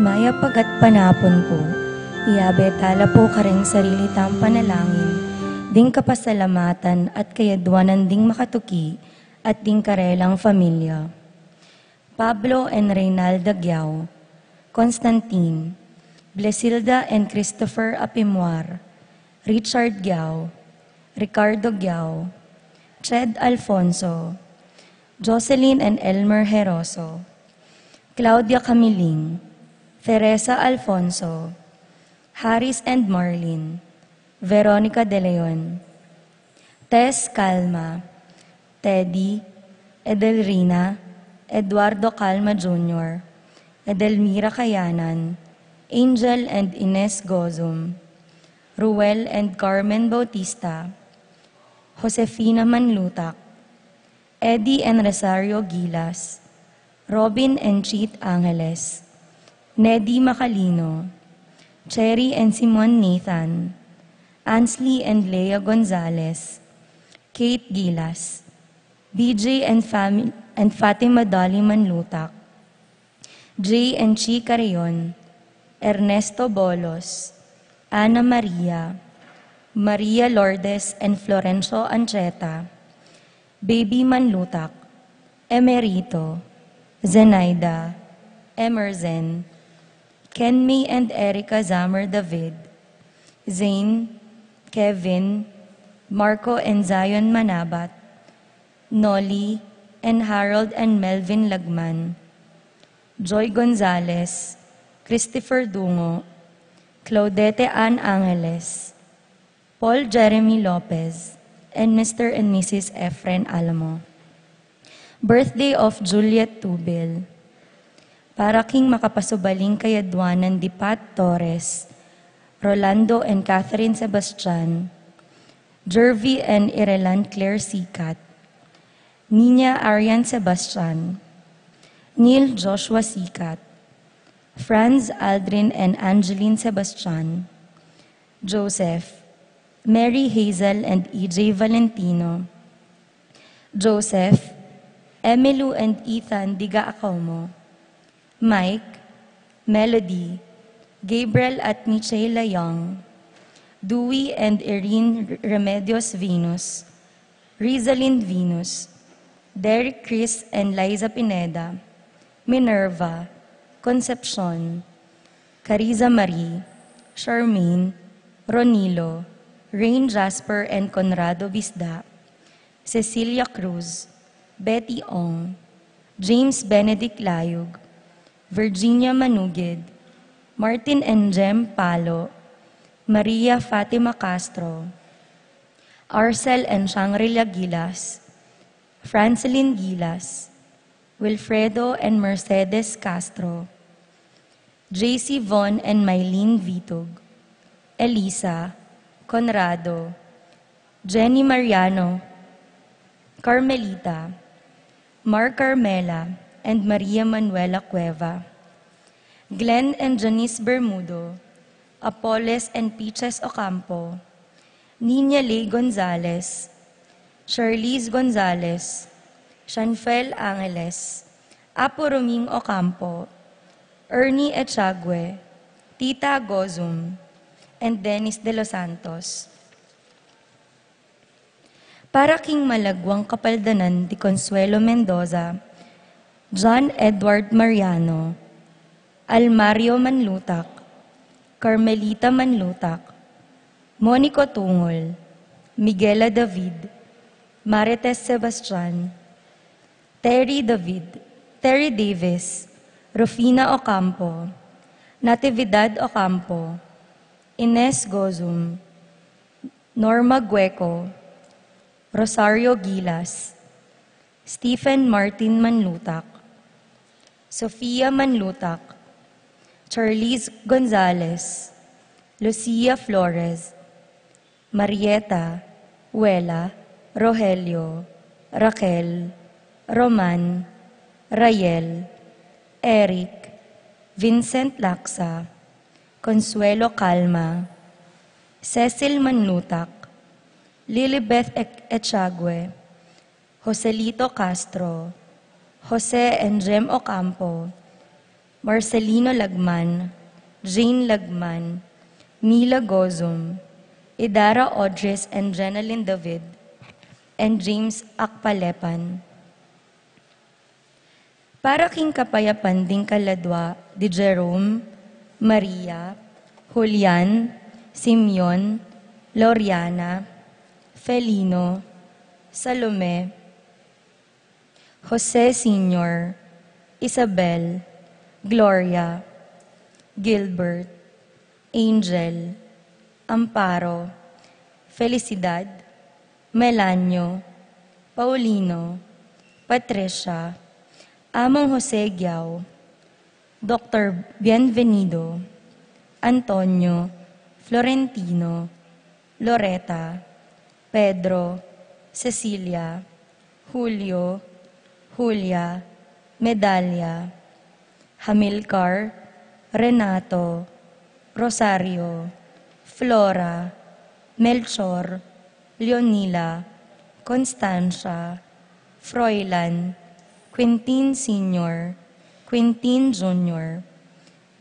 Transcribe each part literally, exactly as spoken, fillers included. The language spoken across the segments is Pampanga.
Mayap a gatpanapun pu. Iyabe tala pu kareng sarili tang panalangin ding kapasalamatan at kayadwanan ding makatuki at ding karelang familia. Pablo and Reynalda Giao, Constantine, Blesilda and Christopher Apimwar, Richard Giao, Ricardo Giao, Ched Alfonso, Jocelyn and Elmer Heroso, Claudia Camiling, Teresa Alfonso, Harris and Marlin, Veronica De Leon, Tess Calma, Teddy, Edelrina, Eduardo Calma Junior, Edelmira Kayanan, Angel and Ines Gozum, Ruel and Carmen Bautista, Josefina Manlutak, Eddie and Rosario Gilas, Robin and Cheet Angeles, Neddy Macalino, Cherry and Simon Nathan, Ansley and Lea Gonzalez, Kate Gilas, B J and, fami- and Fatima Dolly Manlutak, Jay and Chi Carrion, Ernesto Bolos, Ana Maria, Maria Lourdes and Florencio Ancheta, Baby Manlutak, Emerito, Zenaida, Emerzen, Kenmi and Erica Zamor David, Zane, Kevin, Marco and Zion Manabat, Nolly and Harold and Melvin Lagman, Joy Gonzalez, Christopher Dungo, Claudete Ann Angeles, Paul Jeremy Lopez, and Mister and Missus Efren Alamo. Birthday of Juliet Tubil. Para king makapasubaling kayadwanan di Pat Torres, Rolando and Catherine Sebastian, Jervy and Irelan Claire Sikat, Nina Arian Sebastian, Neil Joshua Sikat, Franz Aldrin and Angeline Sebastian, Joseph, Mary Hazel and E J Valentino, Joseph, Emilu and Ethan Diga Acomo, Mike, Melody, Gabriel at Michaela Young, Dewey and Irene Remedios Venus, Rizalin Venus, Derek Chris and Liza Pineda, Minerva, Concepcion, Cariza Marie, Charmaine, Ronilo, Rain Jasper and Conrado Bisda, Cecilia Cruz, Betty Ong, James Benedict Layug, Virginia Manugid, Martin and Jem Palo, Maria Fatima Castro, Arcel and Shangri-La Gilas, Francelyn Gilas, Wilfredo and Mercedes Castro, J C Von and Mylene Vitug, Elisa, Conrado, Jenny Mariano, Carmelita, Mar Carmela, and Maria Manuela Cueva, Glenn and Janice Bermudo, Apoles and Peaches Ocampo, Nina Ley Gonzalez, Charlize Gonzalez, Chanfel Angeles, Apo Roming Ocampo, Ernie Echagüe, Tita Gozum, and Dennis De Los Santos. Para king malagwang kapaldanan di Consuelo Mendoza, John Edward Mariano, Almario Manlutak, Carmelita Manlutak, Monico Tungol, Miguela David, Marites Sebastian, Terry David, Terry Davis, Rufina Ocampo, Natividad Ocampo, Ines Gozum, Norma Gueco, Rosario Gilas, Stephen Martin Manlutak, Sofia Manlutak, Charlize Gonzalez, Lucia Flores, Marieta, Wela, Rogelio, Raquel, Roman, Rayel, Eric, Vincent Laksa, Consuelo Calma, Cecil Manlutak, Lilibeth Ech- Echagüe, Joselito Castro, Jose and Jem Ocampo, Marcelino Lagman, Jane Lagman, Mila Gozum, Idara Odris and Jenalyn David, and James Akpalepan. Para king kapayapan ding kaladwa di Jerome, Maria, Julian, Simeon, Loriana, Felino, Salome, Jose Senior, Isabel, Gloria, Gilbert, Angel, Amparo, Felicidad, Melanio, Paulino, Patricia, Among Jose Guiao, Doktor Bienvenido, Antonio, Florentino, Loreta, Pedro, Cecilia, Julio, Julia, Medalia, Hamilcar, Renato, Rosario, Flora, Melchor, Leonila, Constancia, Froilan, Quintin Senior, Quintin Junior,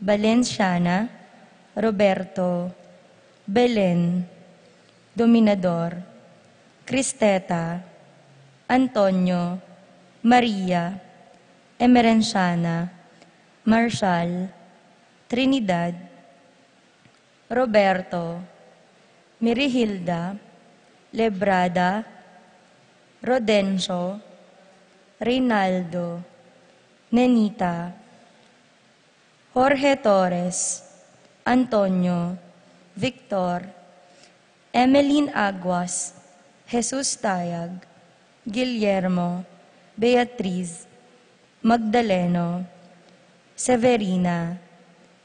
Valenciana, Roberto, Belen, Dominador, Cristeta, Antonio, Maria, Emerenciana, Marshall, Trinidad, Roberto, Mirihilda, Lebrada, Rodencio, Reynaldo, Nenita, Jorge Torres, Antonio, Victor, Emeline Aguas, Jesus Tayag, Guillermo, Beatriz, Magdaleno, Severina,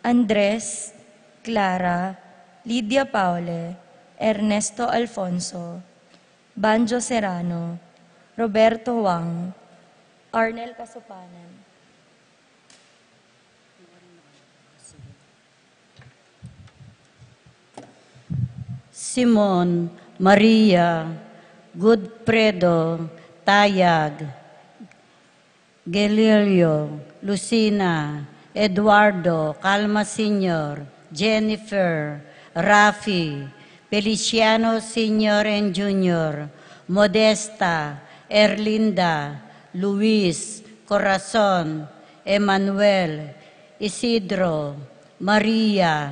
Andres, Clara, Lydia Paule, Ernesto Alfonso, Banjo Serrano, Roberto Wang, Arnel Kasopanan. Simon, Maria, Godfredo, Tayag, Gelilio, Lucina, Eduardo, Calma Senior, Jennifer, Rafi, Feliciano Senior and Junior, Modesta, Erlinda, Luis, Corazon, Emmanuel, Isidro, Maria,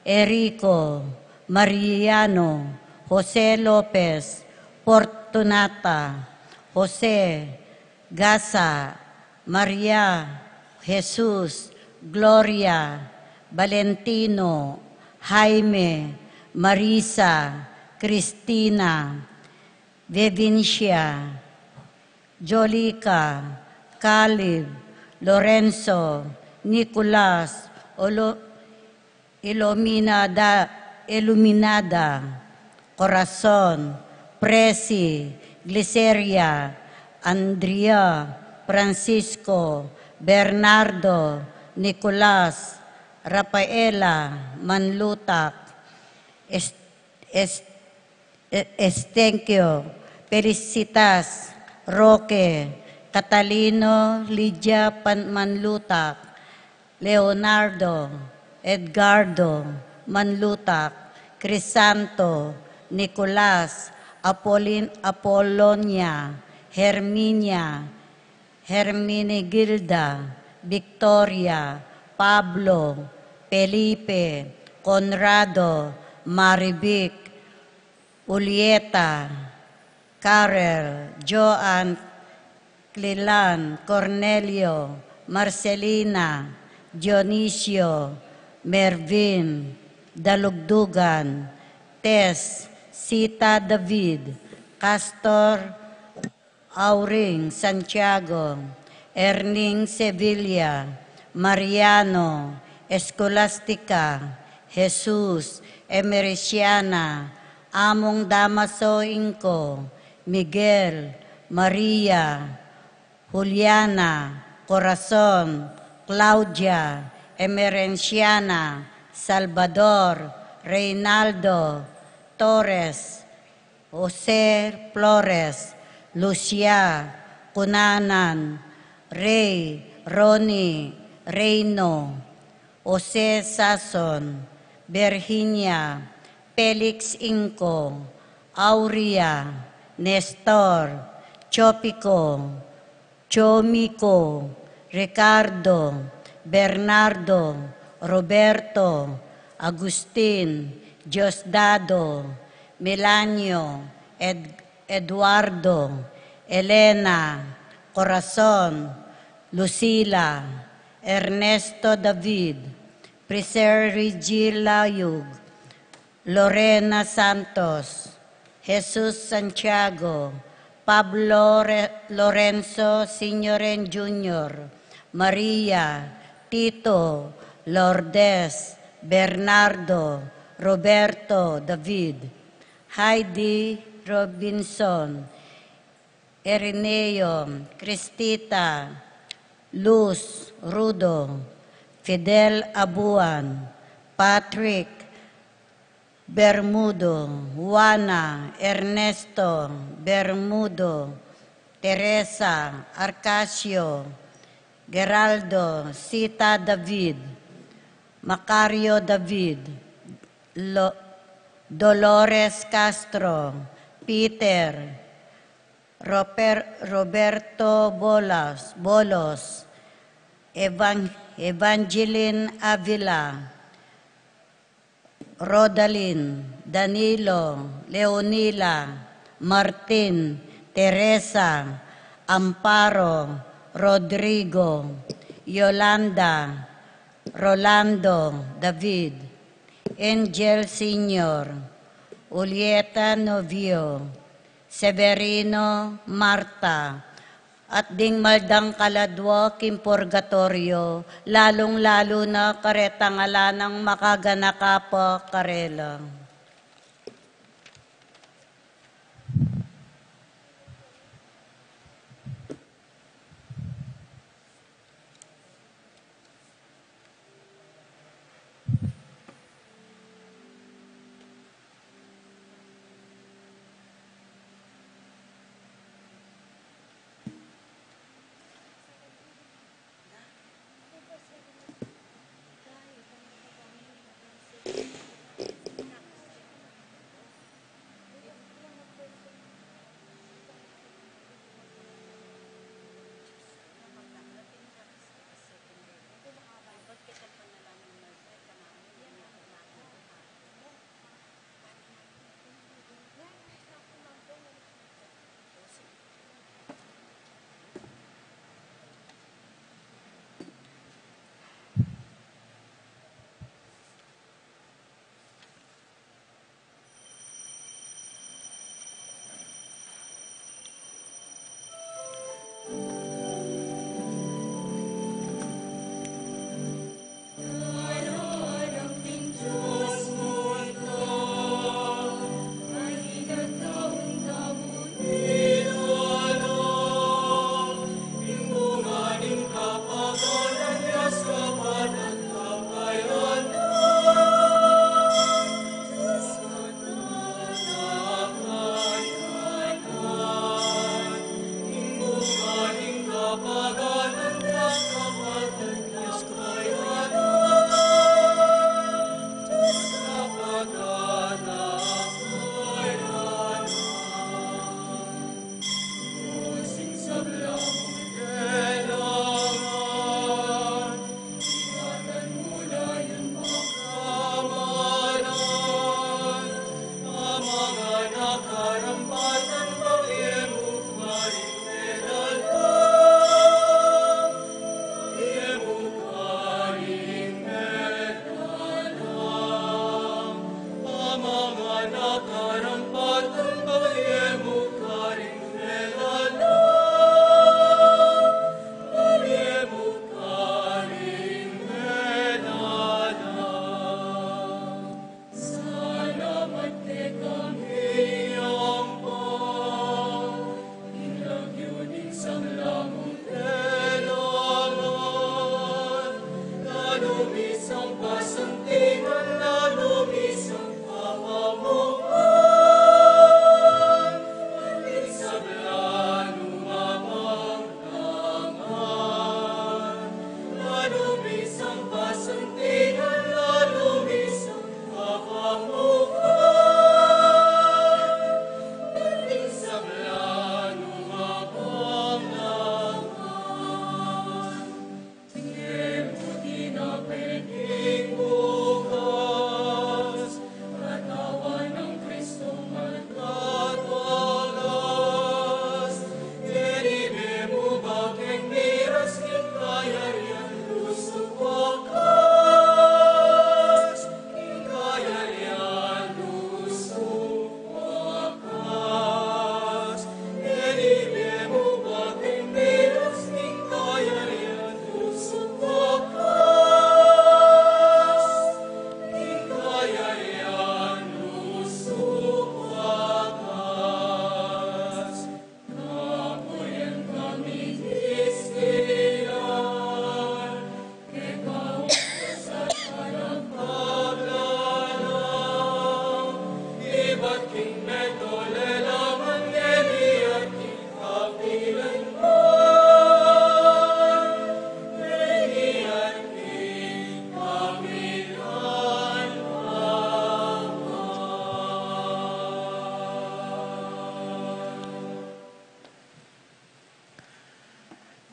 Erico, Mariano, Jose Lopez, Fortunata, Jose, Gaza, Maria, Jesus, Gloria, Valentino, Jaime, Marisa, Cristina, Vivencia, Jolica, Caleb, Lorenzo, Nicolas, Olo-, Iluminada, Iluminada, Corazon, Presi, Gliceria, Andrea, Francisco, Bernardo, Nicolas, Rafaela, Manlutak, Est-, Est-, E-, Estenquio, Felicitas, Roque, Catalino, Lydia Pan-, Manlutak, Leonardo, Edgardo, Manlutak, Crisanto, Nicolas, Apolin-, Apolonia, Herminia, Herminegilda, Victoria, Pablo, Felipe, Conrado, Marivic, Julieta, Karel, Joan, Clilan, Cornelio, Marcelina, Dionisio, Mervin, Dalugdugan, Tess, Sita, David, Castor, Auring, Santiago, Erning, Sevilla, Mariano, Escolastica, Jesus, Emericiana, Among Damaso, Inco, Miguel, Maria, Juliana, Corazon, Claudia, Emerenciana, Salvador, Reynaldo, Torres, Jose, Flores, Lucia, Cunanan, Rey, Ronnie, Reino, Jose Sason, Virginia, Felix Inco, Aurea, Nestor, Chopico, Chomiko, Ricardo, Bernardo, Roberto, Agustin, Diosdado, Melanio, Ed-, Eduardo, Elena, Corazon, Lucila, Ernesto David, Priser Regil Layug, Lorena Santos, Jesus Santiago, Pablo Re-, Lorenzo Senior and Junior, Maria, Tito, Lourdes, Bernardo, Roberto, David, Heidi Robinson, Erineo, Cristita, Luz, Rudo, Fidel Abuan, Patrick Bermudo, Juana, Ernesto Bermudo, Teresa, Arcasio, Geraldo, Sita David, Macario David, Lo-, Dolores Castro, Peter, Roper-, Roberto Bolas, Bolos, Evan-, Evangeline Avila, Rodalin, Danilo, Leonila, Martin, Teresa, Amparo, Rodrigo, Yolanda, Rolando, David, Angel Senior, Julieta Novio, Severino, Marta, at ding maldang kaladwa king purgatoryo, lalung-lalu na karetang ala nang makaganaka pa karela.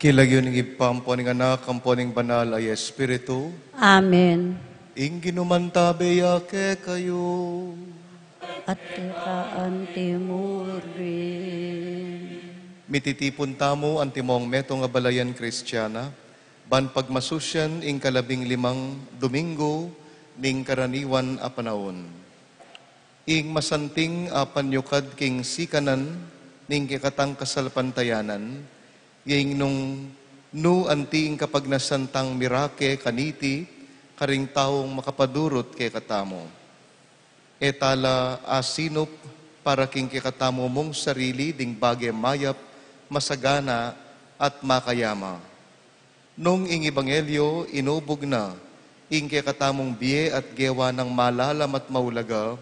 King lagyu ning Ibpa, ampo ning Anak, ampo ning Banal a Espiritu. Amen. Ing Ginu mantabe ya kekayu. At keka anti mu rin. Mititipun tamu antimong metung a balayan Kristiana, ban pagmasusyan ing kalabing limang Domingo ning karaniwan a panaun. Ing masanting a panyukad king sikanan ning kekatang kasalpantayanan, ya ing nung nu anti ing kapagnasan tang mirake kaniti karing taung makapadurut kekatamu. E ta la asinup para king kekatamu mung sarili ding bage mayap, masagana, at makayama. Nung ing ebanghelyo inubug na ing kekatamung bie at gewa nang malalam at maulaga,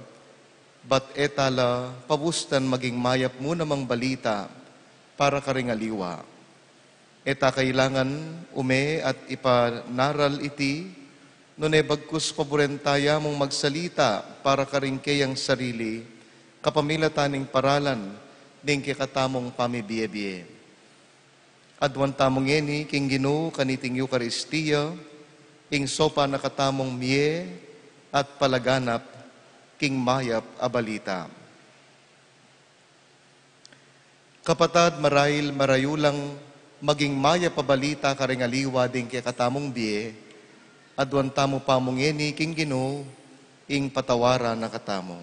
bat e ta la pabustan maging mayap mu namang balita para karing aliwa. E ta kailangan ume at ipanaral iti, nune bagkus paburen taya mung magsalita para karing keyang sarili, kapamilatan ning paralan ning kekatamung pamibie-bie. Aduan tamu ngeni king Ginu kaniting Eukaristia, ing sopan na katamung mie at palaganap king mayap a balita. Kapatad, marahil marayu lang maging mayap a balita karing aliwa ding kekatamung bie, aduan tamu pa mu ngeni king Ginu, ing patawaran na katamu.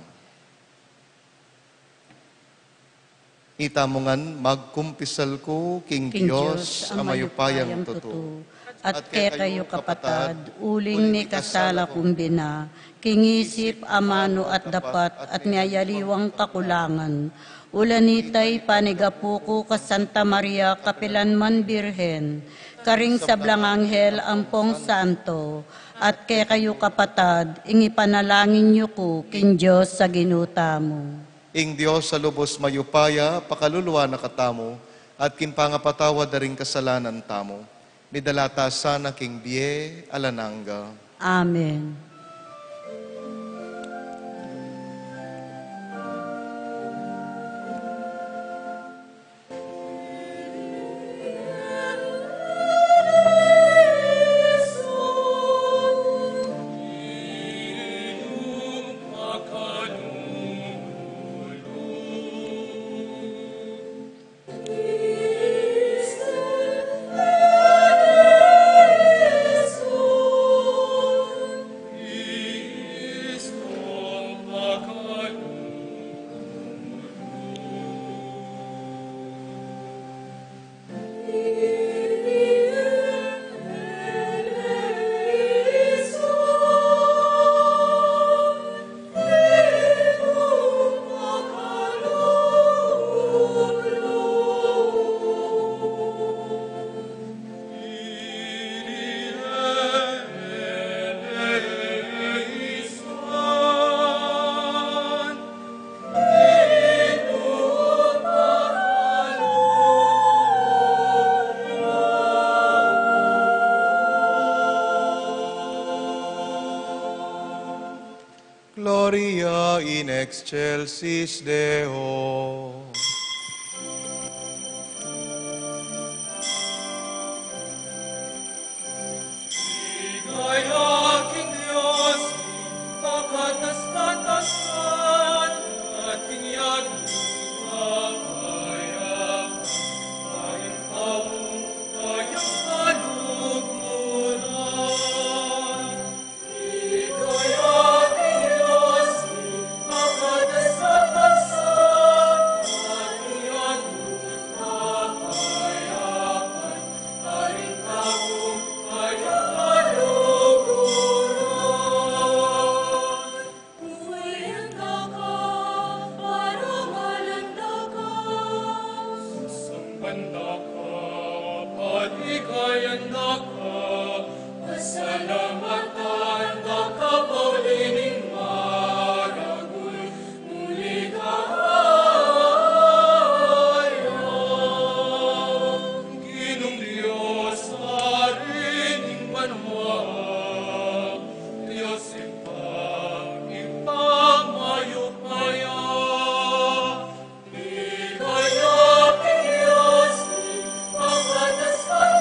Itamu ngan, magkumpisal ku king King Dios Dios a a mayupayang mayupayang tutu, tutu, at at kekayu kekayu kapatad, kapatad, uling uling mikasala mikasala kung bina, king isip, amanu at dapat, at miyayaliwang kakulangan. Ulan itay panigapu ku ka Santa Maria kapilan man Birhen, karing sablang anghel ampong santo, at kekayu kapatad, ing ipanalangin yu ku king Dios a Ginu tamu. Ing Dios a lubos mayupaya, pakaluluan na katamu, at king pangapatawad da ring kasalanan tamu, midala ta sana king bie alang angga. Amen. Gloria in excelsis Deo. Ligaya king Dios, kapataspatasan, at king yaduang kapayapan, aring taung kayang kaluguran. Parangalan da ka, samban da ka, paligayan da ka, pasalamatan da ka, pauli ning maragul, muli ka alang. Ginung Dios, Ari ning banua, Dios Ibpa, Ibpa mayupaya. Ligaya king Dios, king kapatasan,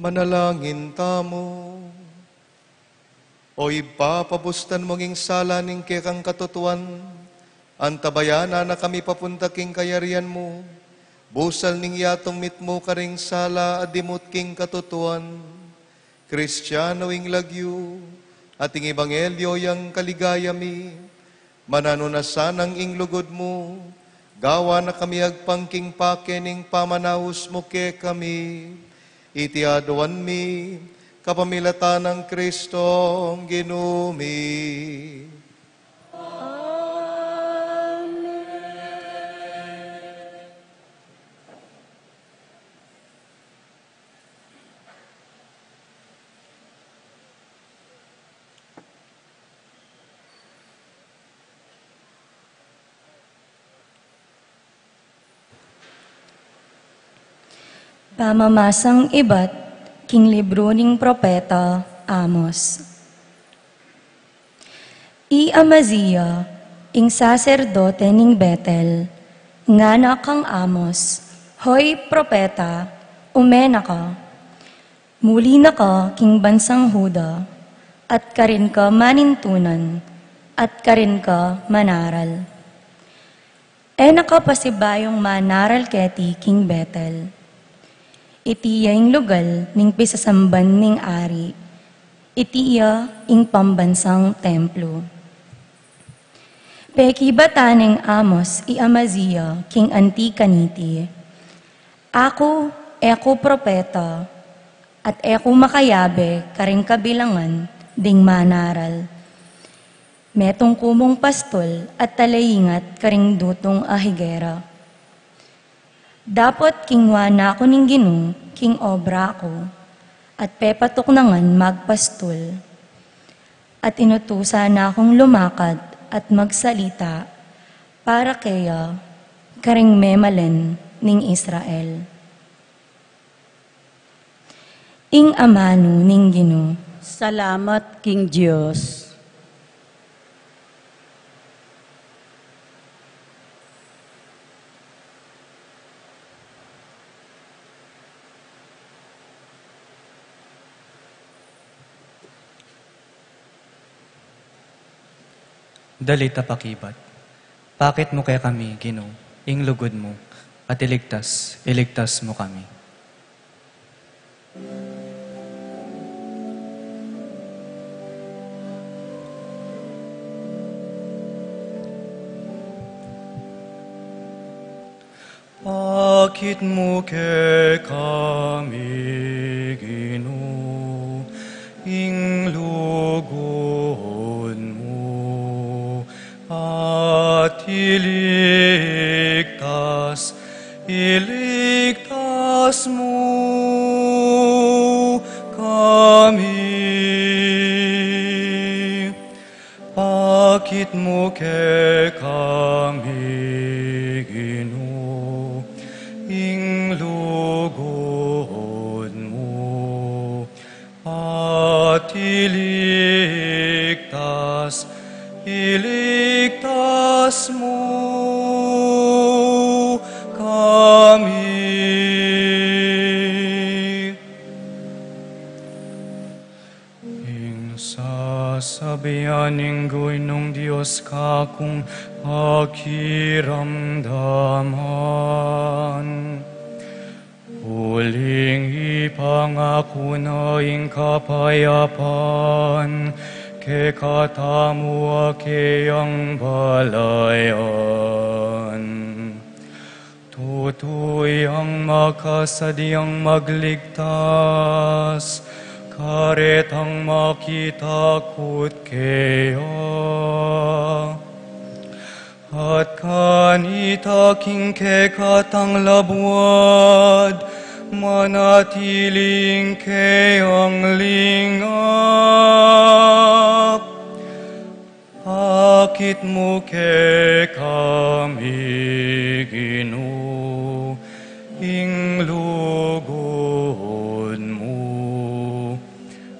Manalangin tamu. O Ibpa, pabustan mu ing sala ning kekang katutuan, antabayanan na kami papunta king kayarian mu, busal ning yatung mitmu karing sala a dimut king katutuan. Kristiano ing lagyu, at ing ebanghelyo yang kaligaya mi, mananu na sanang ing lugud mu, gawan na kami agpang king pake ning pamanaus mu kekami. Iti aduan mi, kapamilatan nang Kristong Ginu mi. Amen. Pamamasang ibat king libru ning propeta Amos. I Amazia, ing saserdote ning Betel, ngana kang Amos, "Hoy propeta, ume na ka, muli na ka king bansang Juda, at karin ka manintunan, at karin ka manaral. E na ka pasibayung manaral keti king Betel. Iti ya ing lugal ning pisasamban ning ari, iti ya ing pambansang templo." Pekibatan neng Amos i Amazia king anti kaniti, "Aku, e ku propeta, at e ku makayabe karing kabilangan ding manaral. Metung ku mung pastul at talaingat karing dutung a higera. Dapot kingwa na ku ning Ginu king obra ku, at pepatuknangan magpastul. At inutusan na kung lumakad at magsalita para keya karing memalen ning Israel." Ing amanu ning Ginu. Salamat king Dios. Dalit a pakibat. Pakit mu kekami, Ginu, ing lugud mu, at iligtas, iligtas mu kami. Pakit mu kekami, Ginu, ing lugud mu, at iligtas, iligtas mu kami. Pakit mu kekami, Ginu, ing lugud mu, at iligtas, iligtas mu kami. Ing sasabian ning Ginung Dios kakung pakiramdaman. Uling ipangaku na ing kapayapan kekatamu a keyang balayan. Tutu yang makasadyang magligtas karetang makitakut keya. At kanita king kekatang labuad manatili ing keyang lingap. Pakit mu kekami, Ginu, ing lugud mu,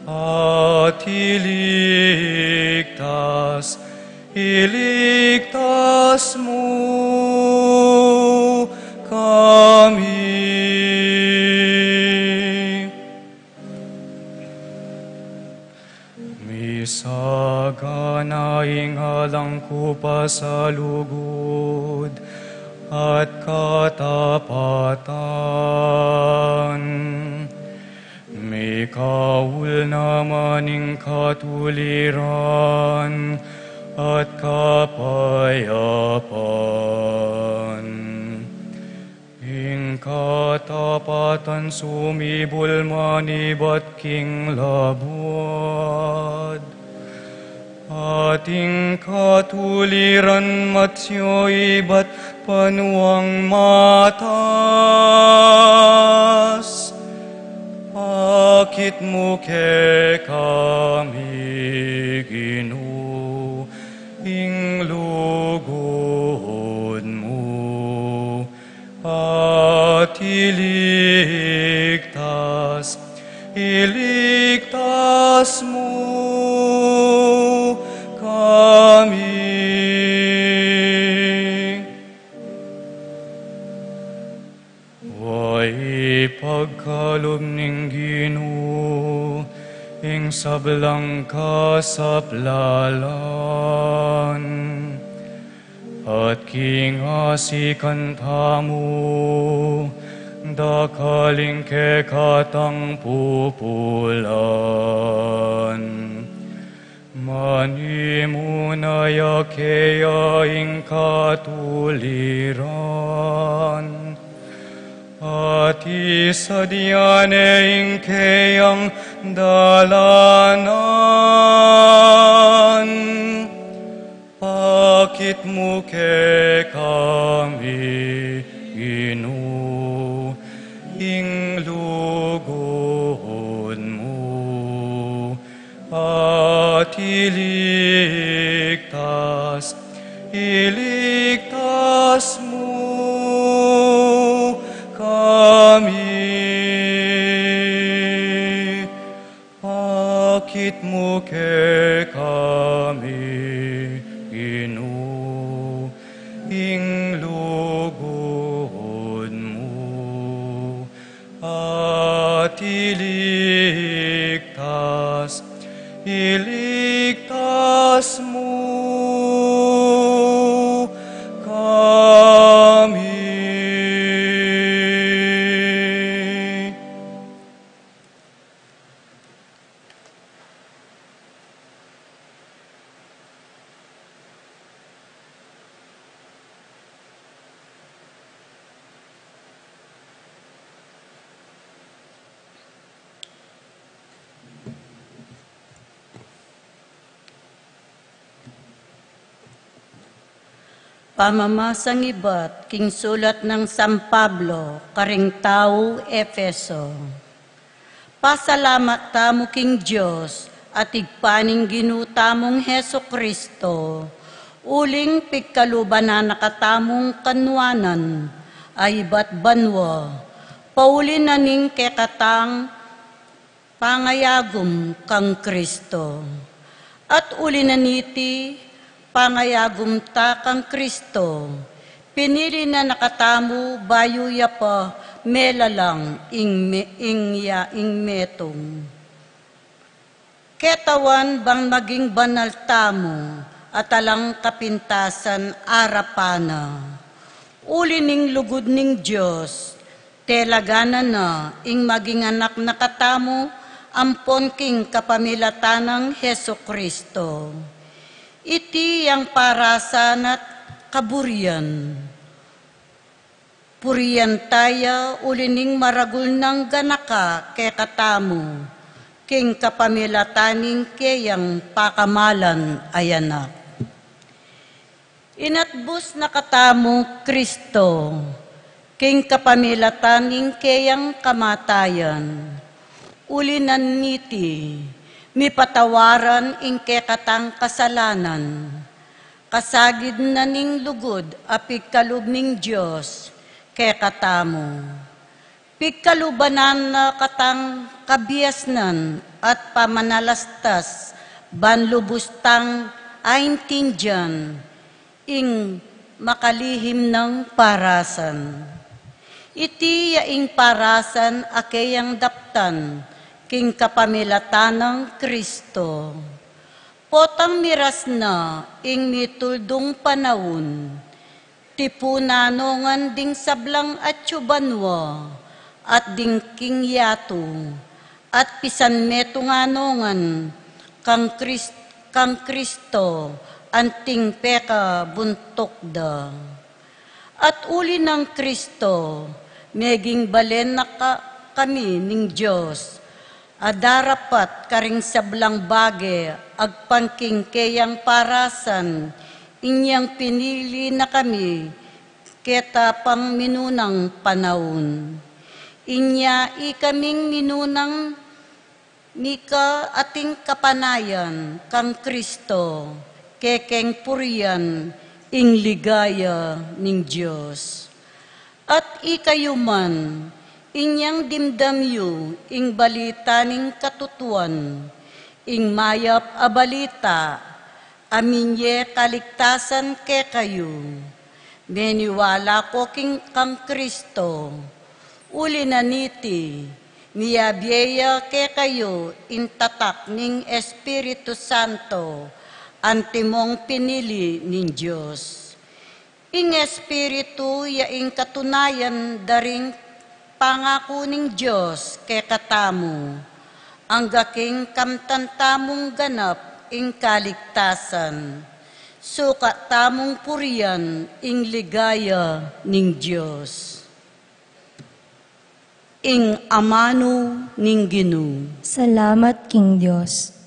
at iligtas, iligtas mu kami. na ing alang ku pasalugud at katapatan. Mikaul naman ing katuliran at kapayapan. Ing katapatan sumibul manibat king labuad, at ing katuliran matsyu ibat panuang matas. Pakit mu kekami, Ginu, ing lugud mu, at iligtas, iligtas mu kami. Wa ipagkalub ning Ginu ing sablang kasaplalan, at king asikan tamu dakal ing kekatang pupulan. Manimuna ya keya ing katuliran, at isadia ne ing keyang dalanan. Pakit mu kekami, Ginu, ing lugud mu, at iligtas, iligtas mu kami. Pakit mu kekami, Ginu, ing lugud mu, at iligtas, iligtas mu kami. Pamamasang ibat king sulat nang San Pablo karing tau Efeso. Pasalamat tamu king Dios at Ibpa ning Ginu tamung Jesu-Cristo, uling pigkaluban na na katamung kanuanan a ibat banua, pauli na ning kekatang pangayagum kang Cristo. At uli na niti pangayagum ta kang Cristo, pinili na na katamu bayu ya pa melalang ing me-, ing ya, ing metung. Ketawan bang maging banal tamu at alang kapintasan arapan na. Uli ning lugud ning Dios, telaganan na ing maging anak na katamu ampon king kapamilatan nang Jesu-Cristo. Iti yang parasan at kaburian. Purian ta ya uli ning maragul nang ganaka kekatamu, king kapamilatan ning keyang pakamalan a Anak. Inatbus na katamu Cristo, king kapamilatan ning keyang kamatayan. Uli na niti, mipatawaran ing kekatang kasalanan. Kasagid na ning lugud a pigkalub ning Dios kekatamu. Pigkaluban na na katang kabiasnan at pamanalastas, ban lubus tang aintindian ing makalihim nang parasan. Iti ya ing parasan a keyang daptan king kapamilatan nang Cristo. Potang miras na ing mituldung panaun, tipunan no ngan ding sablang atyu banua at ding king yatu, at pisanmetungan no ngan kang Kris-, kang Kristo anting pekabuntuk da. At uli nang Kristo, meging balen na ka-, kami ning Dios, a darapat karing sablang bage agpang king keyang parasan, inyang pinili na kami keta pang minunang panaun. Inya ikaming minunang mika ating kapanayan kang Kristo, kekeng purian ing ligaya ning Dios. At ikayu man, inyang dimdam yu ing balita ning katutuan, ing mayap a balita, a minye kaligtasan kekayu. Meniwala ko king kang Kristo. Uli na niti, miyabie ya kekayu ing tatak ning Espiritu Santo, antimong pinili ning Dios. Ing Espiritu ya ing katunayan da ring pangaku ning Dios kekatamu, angga king kamtan tamung ganap ing kaligtasan, sukat tamung purian ing ligaya ning Dios. Ing amanu ning Ginu. Salamat king Dios.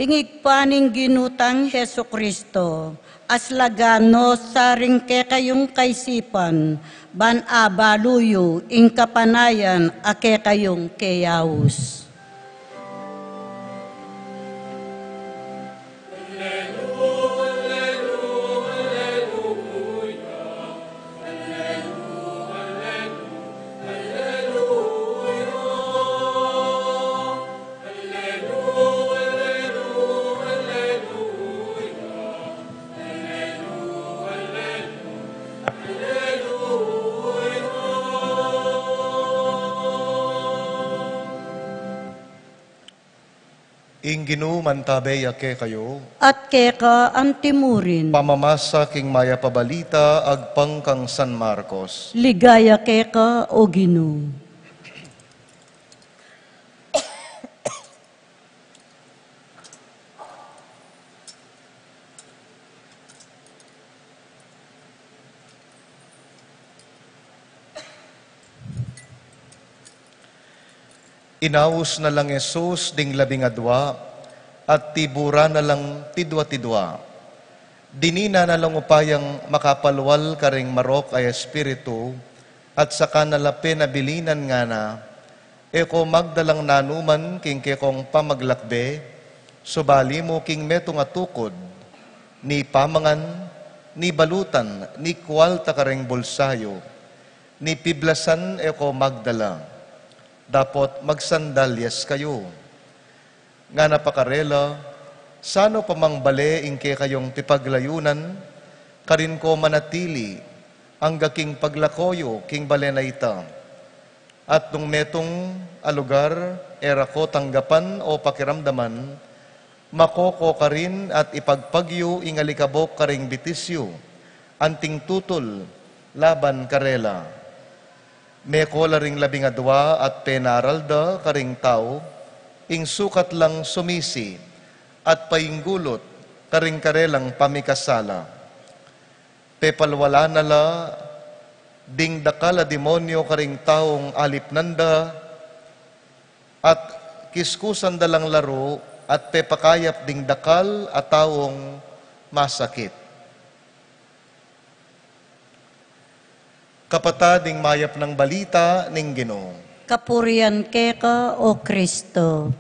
Ing Ibpa ning Ginu tang Jesucristo, aslagan no sa ring kekayung kaisipan, ban abalu yu ing kapanayan a kekayung keyaus. Ing Ginu mantabe ya kekayu. At keka antimurin. Pamamasa king mayap a balita agpang kang San Marcos. Ligaya keka, o Ginu. Inaus na lang Jesus ding labing adua, at tiburan na lang tidua-tidua. Dininan na lang upayang makapalwal karing marok a espiritu, at saka na la penabilinan ngana, E ko magdalang nanuman king kekong pamaglakbe, subali mu king metung a tukud, ni pamangan, ni balutan, ni kualta karing bulsa yu, ni piblasan e ko magdala. Dapot magsandalyas kayu. Ngana pa karela, Sano pa mang bale ing kekayung pipaglayunan, karin ko manatili, angga king paglako yu king bale na ita. At nung metung a lugar e ra ko tanggapan o pakiramdaman, mako ko karin at ipagpag yu ing alikabok karing bitis yu, anting tutul laban karela. Meko la ring labing adua at penaral da karing tau, ing sukat lang sumisi, at painggulut karing karelang pamikasala. Pepalwalan na la ding dakal a demonyo karing taung alipnan da, at kiskusan da lang laru, at pepakayap ding dakal a taung masakit. Kapatad, ing mayap nang balita ning Ginu. Kapurian keka, o Kristo.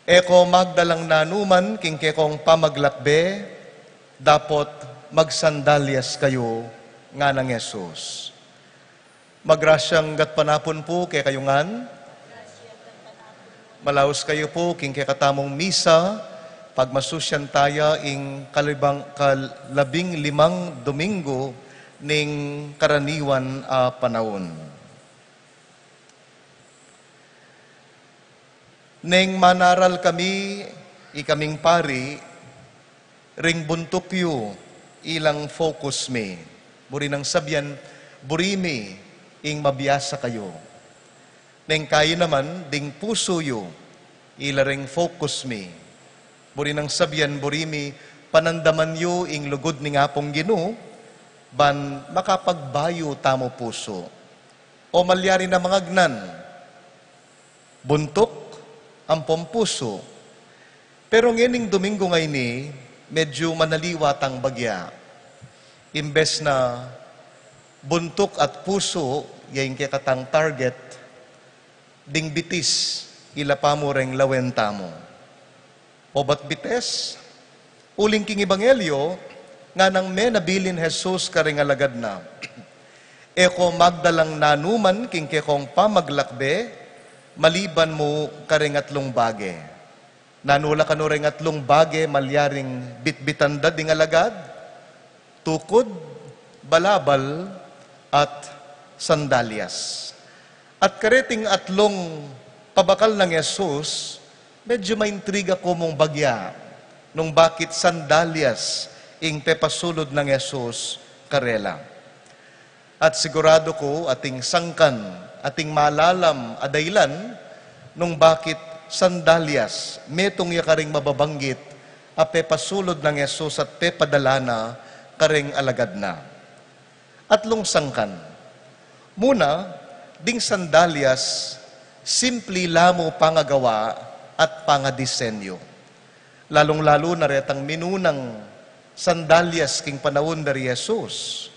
E ko magdalang nanuman king kekong pamaglakbe, dapot magsandalyas kayu, nganang Jesus. Magrasyang gatpanapun pu kekayu ngan. Malaus kayu pu king kekatamung misa, pagmasusyan taya ing kalibang, kalabing limang Domingo ning karaniwan a panaun. Neng manaral kami, ikaming pari, ring buntuk yu, ilang focus mi. Buri nang sabian, buri mi ing mabiasa kayu. Neng kayi naman, ding pusu yu, ila ring focus mi. Buri nang sabian, buri mi panandaman yu ing lugud ning Apung Ginu, ban makapagbayu tamu pusu. O malyari na mangagnan, buntuk ampong pusu. Pero ngening Domingo ngeni, medyu manaliwa tang bagya. Imbes na buntuk at pusu, ya ing kekatang target, ding bitis, ila pa mu reng lawen tamu. Obat bitis, uling king Ebanghelyo, nganang menabilin Jesus karing alagad na, "E ko magdalang nanuman king kekong pamaglakbe, maliban mu karing atlung bage." Nanu la kanu ring atlung bage malyaring bitbitan da ding alagad? Tukud, balabal, at sandalyas. At kareting atlung pabakal nang Jesus, medyu maintriga ku mung bagya nung bakit sandalyas ing pepasulud nang Jesus karela. At siguradu ku ating sangkan, ating malalam a dahilan nung bakit sandalyas, metung ya karing mababanggit a pepasulud nang Jesus at pepadala na karing alagad na. Atlung sangkan. Muna, ding sandalyas, simpli la mu pangagawa at pangadisenyu. Lalung-lalu na retang minunang sandalyas king panaun da ri Jesus.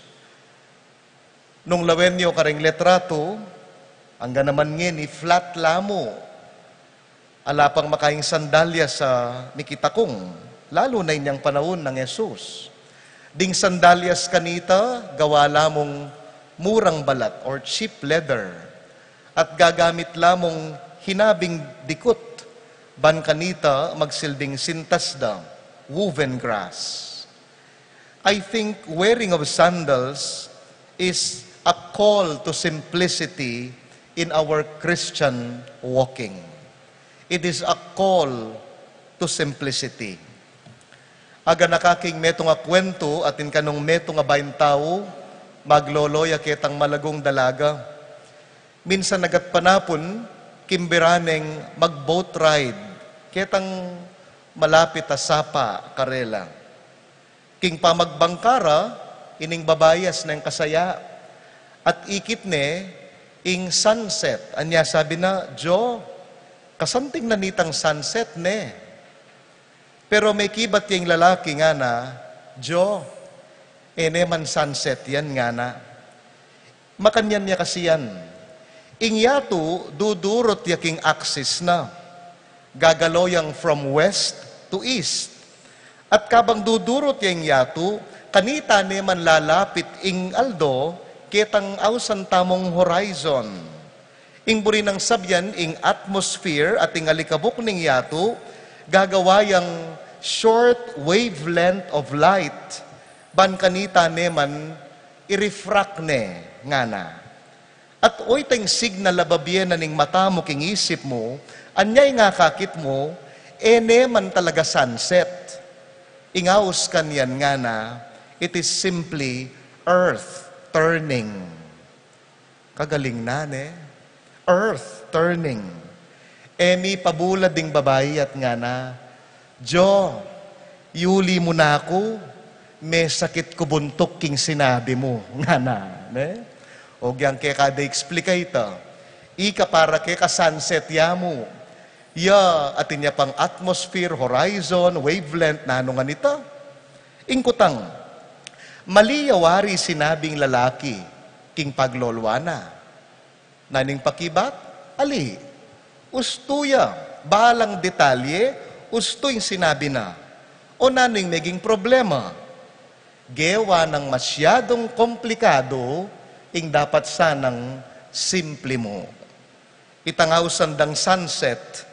Nung lawen yu karing litratu, angga naman ngeni flat la mu. Ala pang makaing sandalyas a mikitakung, lalu na inyang panaun nang Jesus. Ding sandalyas kanita, gawa la mung murang balat or cheap leather, at gagamit la mung hinabing dikut, ban kanita magsilbing sintas da, woven grass. I think wearing of sandals is a call to simplicity in our Christian walking. It is a call to simplicity. Aganaka king metung a kwentu atin kanung metung a baing tau, maglolo ya ketang malagung dalaga. Minsan agatpanapun, kimbiraneng mag-boat ride ketang malapit a sapa karela. King pamagbangka ra, ining babayas neng kasaya. At ikit ne ing sunset. Anya sabi na, "Jo, kasanting na nitang sunset ne." Pero mekibat ya ing lalaki, ngana, "Jo, e ne man sunset yan," ngana. Makanyan ya kasi yan. Ing yatu, dudurut ya king axis na. Gagalaw yang from west to east. At kabang dudurut ya ing yatu, kanita ne man lalapit ing aldo, ketang ausan tamung horizon. Ing buri nang sabian, ing atmosphere at ing alikabuk ning yatu, gagawa yang short wavelength of light, ban kanita ne man i-refract ne, ngana. At oyta ing signal a babie na ning mata mu king isip mu, anya ing akakit mu, e ne man talaga sunset. Ing aus kanyan, ngana, it is simply earth turning. Kagaling na, ne? Earth turning. E mi pabulad ding babai at ngana, "Jo, yuli mu na ku, mesakit ku buntuk king sinabi mu," ngana, ne? O, giyang keka da i-explain ita. Ika para keka sunset ya mu. Ya, atin ya pang atmosphere, horizon, wavelength, nanu ngan ita? Ing kutang, mali ya wari sinabing lalaki king paglolwa na. Nanu ing pakibat? Ali, ustu ya. Balang detalye, ustu ing sinabi na. O nanu ing meging problema? Gewa nang masyadung komplikadu ing dapat sanang simple mu. Itang ausan dang sunset,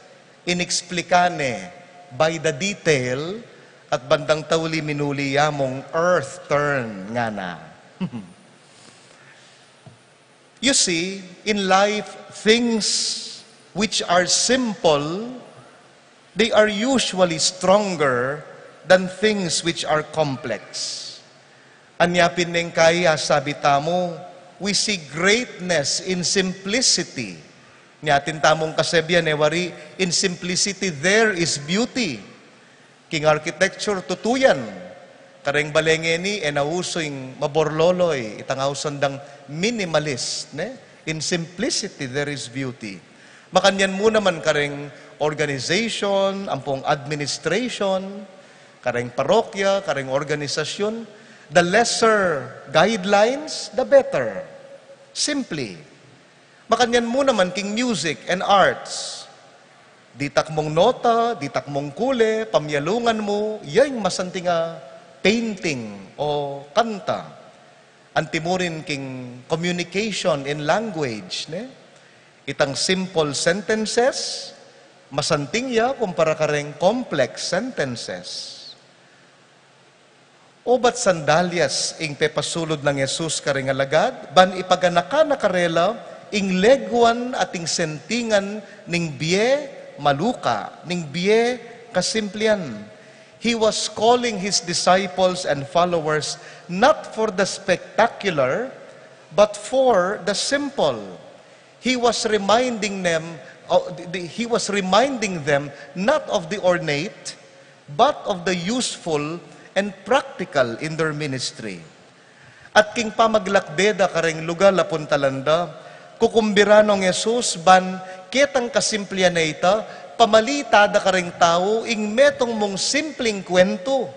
inexplika ne by the detail, at bandang tauli minuli ya mung earth turn ngana. You see, in life, things which are simple, they are usually stronger than things which are complex. Anya pin neng kai asabi tamu, we see greatness in simplicity. Nya atin tamung kasebyan e wari, in simplicity there is beauty. King architecture, tutu yan. Kareng bale ngeni, e na usu ing maborloloy, itang ausan dang minimalist, ne? In simplicity, there is beauty. Makanyan mu naman kareng organization, ampong administration, kareng parokya, kareng organisasyon, the lesser guidelines, the better. Simply. Makanyan mu naman king music and arts. Ditak mung nota, ditak mung kule, pamyalungan mu, ya ing masanting a painting o kanta. Anti mu rin king communication in language, ne? Itang simple sentences, masanting ya kumpara kareng complex sentences. Obat sandalyas ing pepasulud nang Jesus kareng alagad, ban ipaganakan na karela ing leguan at ing sentingan ning bie maluka, ning bie kasimplian. He was calling his disciples and followers not for the spectacular, but for the simple. He was reminding them, uh, the- the- he was reminding them not of the ornate, but of the useful and practical in their ministry. At king pamaglakbe da kareng lugal a puntalan da, kukumbira nong Jesus ban ketang kasimplian a ita, pamalita da kareng tau ing metung mung simpling kuentu.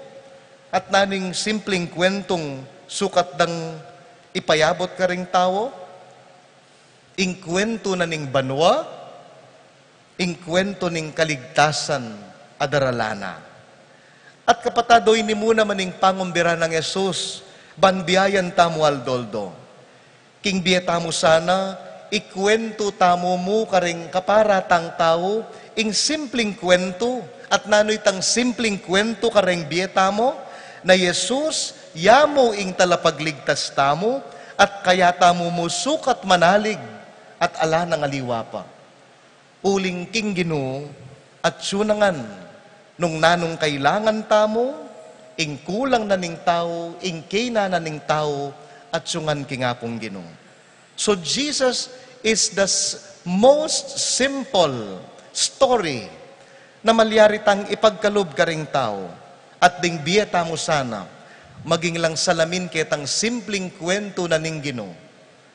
At nanu ing simpling kuentung sukat dang ipayabut kareng tau? Ing kuentu na ning banua, ing kuentu ning kaligtasan a daralan na. At kapatad, o ini mu naman ing pangumbira nang Jesus, ban biayan tamu aldo-aldo. King bie tamu sana, ikuentu tamu mu kareng kaparatang tau, ing simpling kuentu, at nanu itang simpling kuentu kareng bie tamu, na Jesus, ya mu ing talapagligtas tamu, at kaya tamu mu sukat manalig, at ala nang aliwa pa. Uling king Ginu, atyu na ngan, nung nanung kailangan tamu, ing kulang na ning tau, ing kena na ning tau, atyu ngan king Apung Ginu. So Jesus is the s- most simple story na malyari tang ipagkalub karing tau, at ding bie tamu sana, maging lang salamin ketang simpling kuentu na ning Ginu.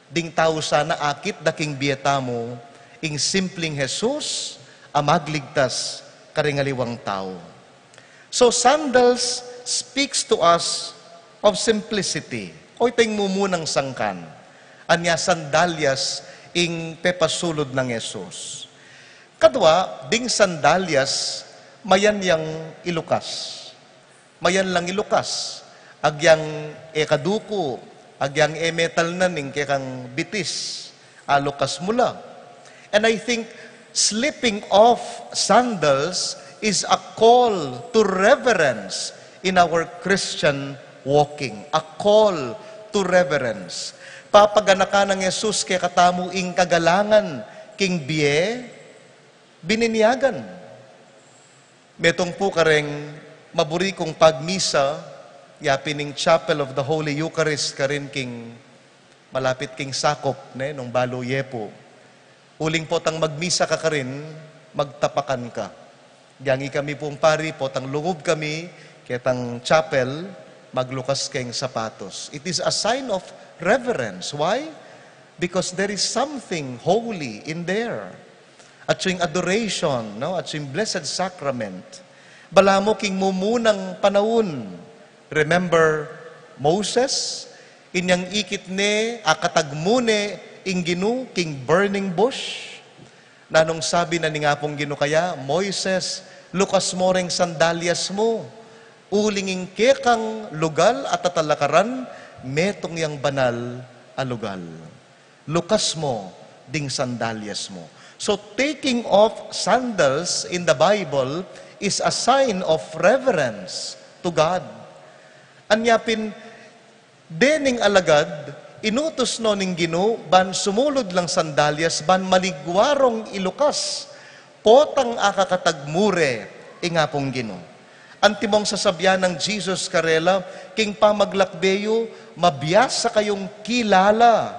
Ding tau sana akit da king bie tamu, ing simpling Jesus, a magligtas karing aliwang tau. So sandals speaks to us of simplicity. O ita ing mumunang sangkan, anya sandalyas ing pepasulud nang Jesus. Kadwa, ding sandalyas, mayan yang ilukas. Mayan lang ilukas. Agyang e kaduku, agyang e metal na ning kekang bitis, alukas mu la. And I think slipping off sandals is a call to reverence in our Christian walking. A call to reverence. Papaganakan nang Jesus kekatamu ing kagalangan king bie, bininyagan. Metung pu kareng maburi kung pagmisa, ya pin ing Chapel of the Holy Eucharist karin king malapit king sakup, ne, nung balu ye pu. Uling potang magmisa ka karin, magtapakan ka. Dyang ikami pung pari, potang lungub kami ketang chapel, maglukas keng sapatos. It is a sign of reverence. Why? Because there is something holy in there. At yung adoration, no? At yung Blessed Sacrament. Balamu king mumunang panaun. Remember Moses? Inyang ikit ne, akatagmu ne ing Ginu king burning bush. Nanung sabi na ning Apung Ginu kaya, "Moises, lukas mo reng sandalyas mu, uling ing kekang lugal at tatalakaran, metung yang banal a lugal. Lukas mo ding sandalyas mu." So, taking off sandals in the Bible is a sign of reverence to God. Anya pin, dening alagad, inutus no ning Ginu ban sumulud lang sandalyas ban maligwa rong ilukas, potang akakatagmu re ing Apung Ginu. Antimong sasabian nang Jesus karela, "King pamaglakbe yu, mabiasa kayung kilala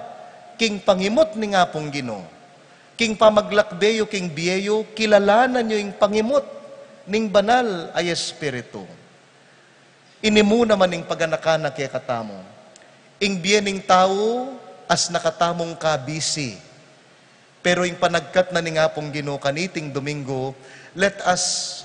king pangimut ning Apung Ginu. King pamaglakbe yu king bie yu, kilalanan yu ing pangimut ning Banal a Espiritu." Ini mu naman ing paganaka na kekatamu. Ing bie ning tau, asna katamung kabisi. Pero ing panagkat na ning Apung Ginu kaniting Domingo, let us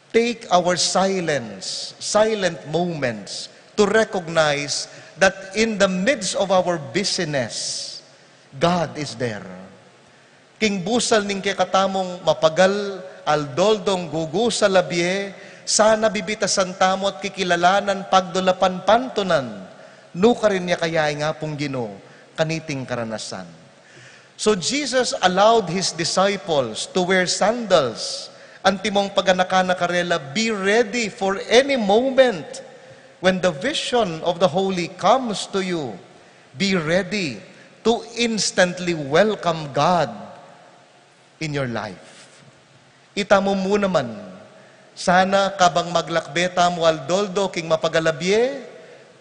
take our silence, silent moments, to recognize that in the midst of our busyness, God is there. King busal ning kekatamung mapagal, aldo-aldong gugusal a bie, sana bibitasan tamu at kikilalanan, pagdulapan, pantunan, nukarin ya kaya ing Apung Ginu kaniting karanasan. So Jesus allowed his disciples to wear sandals. Antimong paganaka na karela, be ready for any moment when the vision of the Holy comes to you. Be ready to instantly welcome God in your life. Itamu mu naman, sana kabang maglakbe tamu aldo-aldo king mapagal a bie,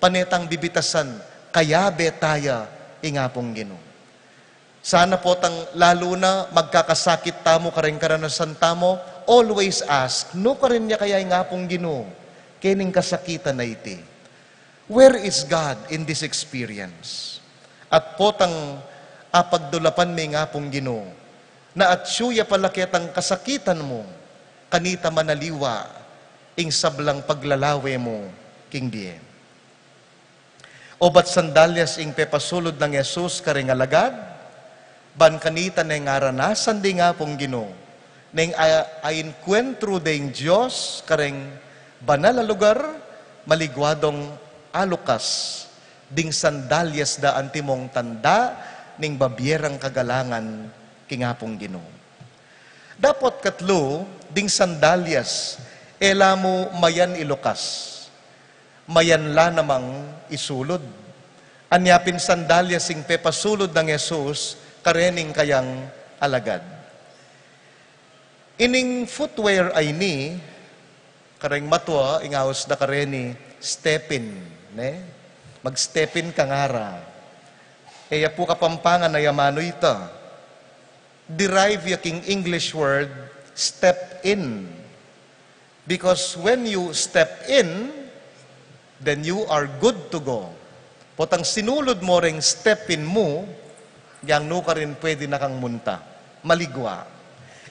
pane tang bibitasan, kayabe taya ing Apung Ginu. Sana potang lalu na magkakasakit tamu kareng karanasan tamu, always ask, "Nukarin ya kaya ing Apung Ginu kening kasakitan a iti? Where is God in this experience?" At potang apagdulapan me ing Apung Ginu na atyu ya pala ketang kasakitan mu, kanita manaliwa ing sablang paglalawe mu king bie. Obat sandalyas ing pepasulud nang Jesus kareng alagad, ban kanita neng aranasan ding Apung Ginu, neng a-, a-encuentro ding Dios kareng banal a lugar, maligwa dong alukas ding sandalyas da antimong tanda ning babie rang kagalangan king Apung Ginu. Dapot katlu, ding sandalyas, e la mu mayan ilukas, mayan la namang isulud. Anya pin sandalyas ing pepasulud nang Jesus karening kayang alagad. Ining footwear a ini, kareng matua, ing aus da kareni, step in, ne? Mag-step in ka ngara. E ya pu Kapampangan a amanu ita. Derive ya king English word, step in. Because when you step in, then you are good to go. Potang sinulud mo reng step in mu, yang nukarin pwede na kang munta. Maligwa.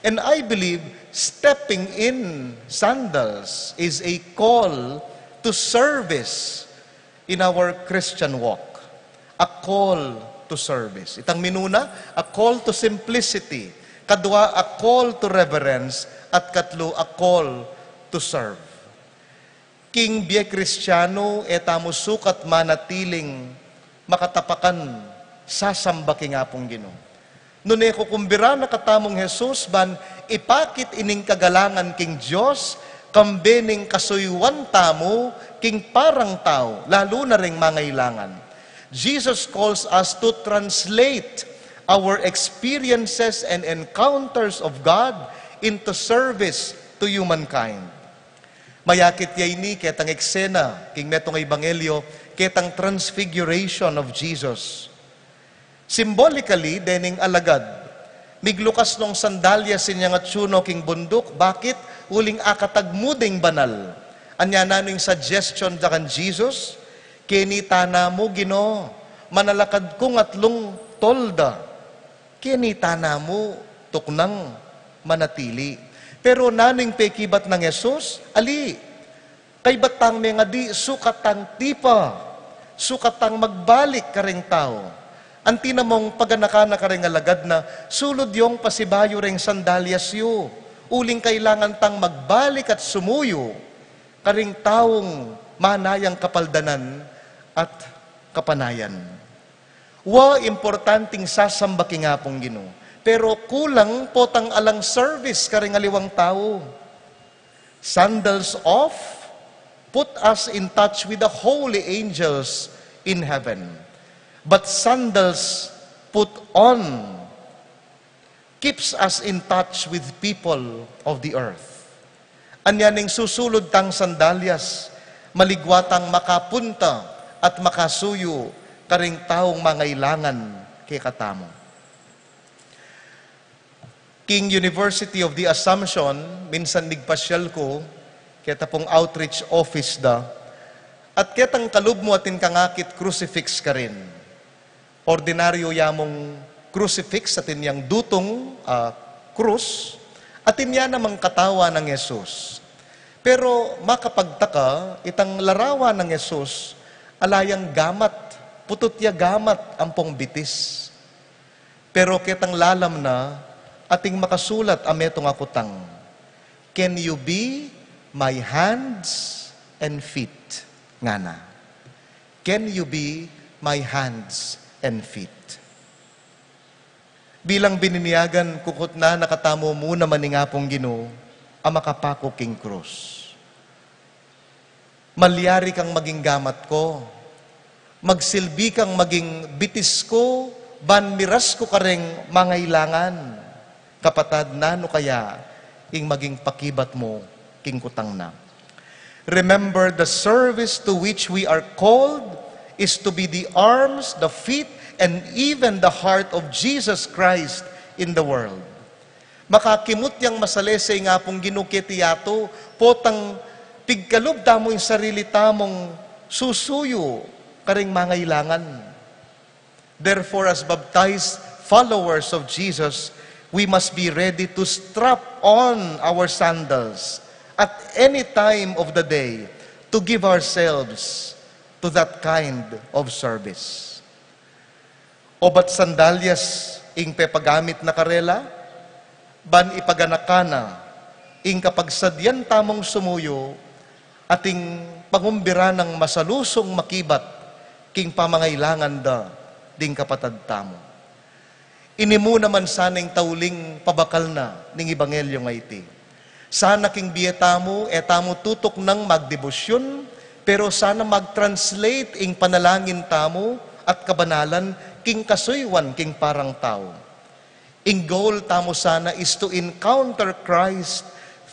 And I believe stepping in sandals is a call to service in our Christian walk. A call to service. Itang minuna, a call to simplicity. Kadwa, a call to reverence. At katlu, a call to serve. King bie Kristianu, e tamu sukat manatiling makatapakan sasamba king Apung Ginu. Nune kukumbira na katamung Jesus ban ipakit ining kagalangan king Dios, kambe ning kasuyuan tamu king parang tau, lalu na reng mangailangan. Jesus calls us to translate our experiences and encounters of God into service to humankind. Mayakit ya ini ketang eksena king metung a ebanghelyo, ketang transfiguration of Jesus. Symbolically, dening alagad, miglukas nong sandalyas inyang atyu no king bunduk, bakit? Uling akatagmu ding banal. Anya nanu ing suggestion da kang Jesus? Kenita na mu, Ginu, manalakad kung atlung tolda. Kenita na mu, tuknang manatili. Pero nanu ing pekibat nang Jesus? Ali, kaybat tang mengadi, sukat tang tipa, sukat tang magbalik kareng tau. Anti na mung paganakan na karing alagad na, "Sulud yung pasibayu reng sandalyas yu, uling kailangan tang magbalik at sumuyu karing taung manayang kapaldanan at kapanayan." Wa, importanting sasamba king Apung Ginu, pero kulang potang alang service karing aliwang tau. Sandals off put us in touch with the holy angels in heaven. But sandals put on keeps us in touch with people of the earth. Anya ning susulud tang sandalyas, maligwa tang makapunta at makasuyu karing taung mangailangan kekatamu. King University of the Assumption, minsan migpasyal ku, keta pung outreach office da, at ketang kalub mu atin kang akit crucifix karin. Ordinaryo ya mung crucifix, atin yang dutung, ah, krus, atin ya namang katawan nang Jesus. Pero makapagtaka, itang larawan nang Jesus, ala yang gamat, putut ya gamat ampong bitis. Pero ketang lalam na, ating makasulat a metung a kutang, "Can you be my hands and feet?" ngana. "Can you be my hands and feet?" Bilang bininyagan, kukutnan na katamu mu naman ning Apung Ginu a makapaku king krus. Malyari kang maging gamat ku. Magsilbi kang maging bitis ku, ban miras ku kareng mangailangan. Kapatad, nanu kaya ing maging pakibat mu king kutang na? Remember, the service to which we are called is to be the arms, the feet, and even the heart of Jesus Christ in the world. Makakimut yang masalese ing Apung Ginu keti yatu, potang pigkalub tamu ing sarili tamung susuyu karing mangailangan. Therefore, as baptized followers of Jesus, we must be ready to strap on our sandals at any time of the day to give ourselves to that kind of service. Obat sandalyas ing pepagamit na karela, ban ipaganakan na ing kapagsadyan tamung sumuyu, ating pangumbiran nang masalusung makibat king pamangailangan da ding kapatad tamu. Ini mu naman sana ing tauling pabakal na ning ebanghelyo a iti. Sana king bie tamu, e tamu tutuknang magdebosyun, pero sana mag-translate ing panalangin tamu at kabanalan king kasuyuan king parang tau. Ing goal tamu sana is to encounter Christ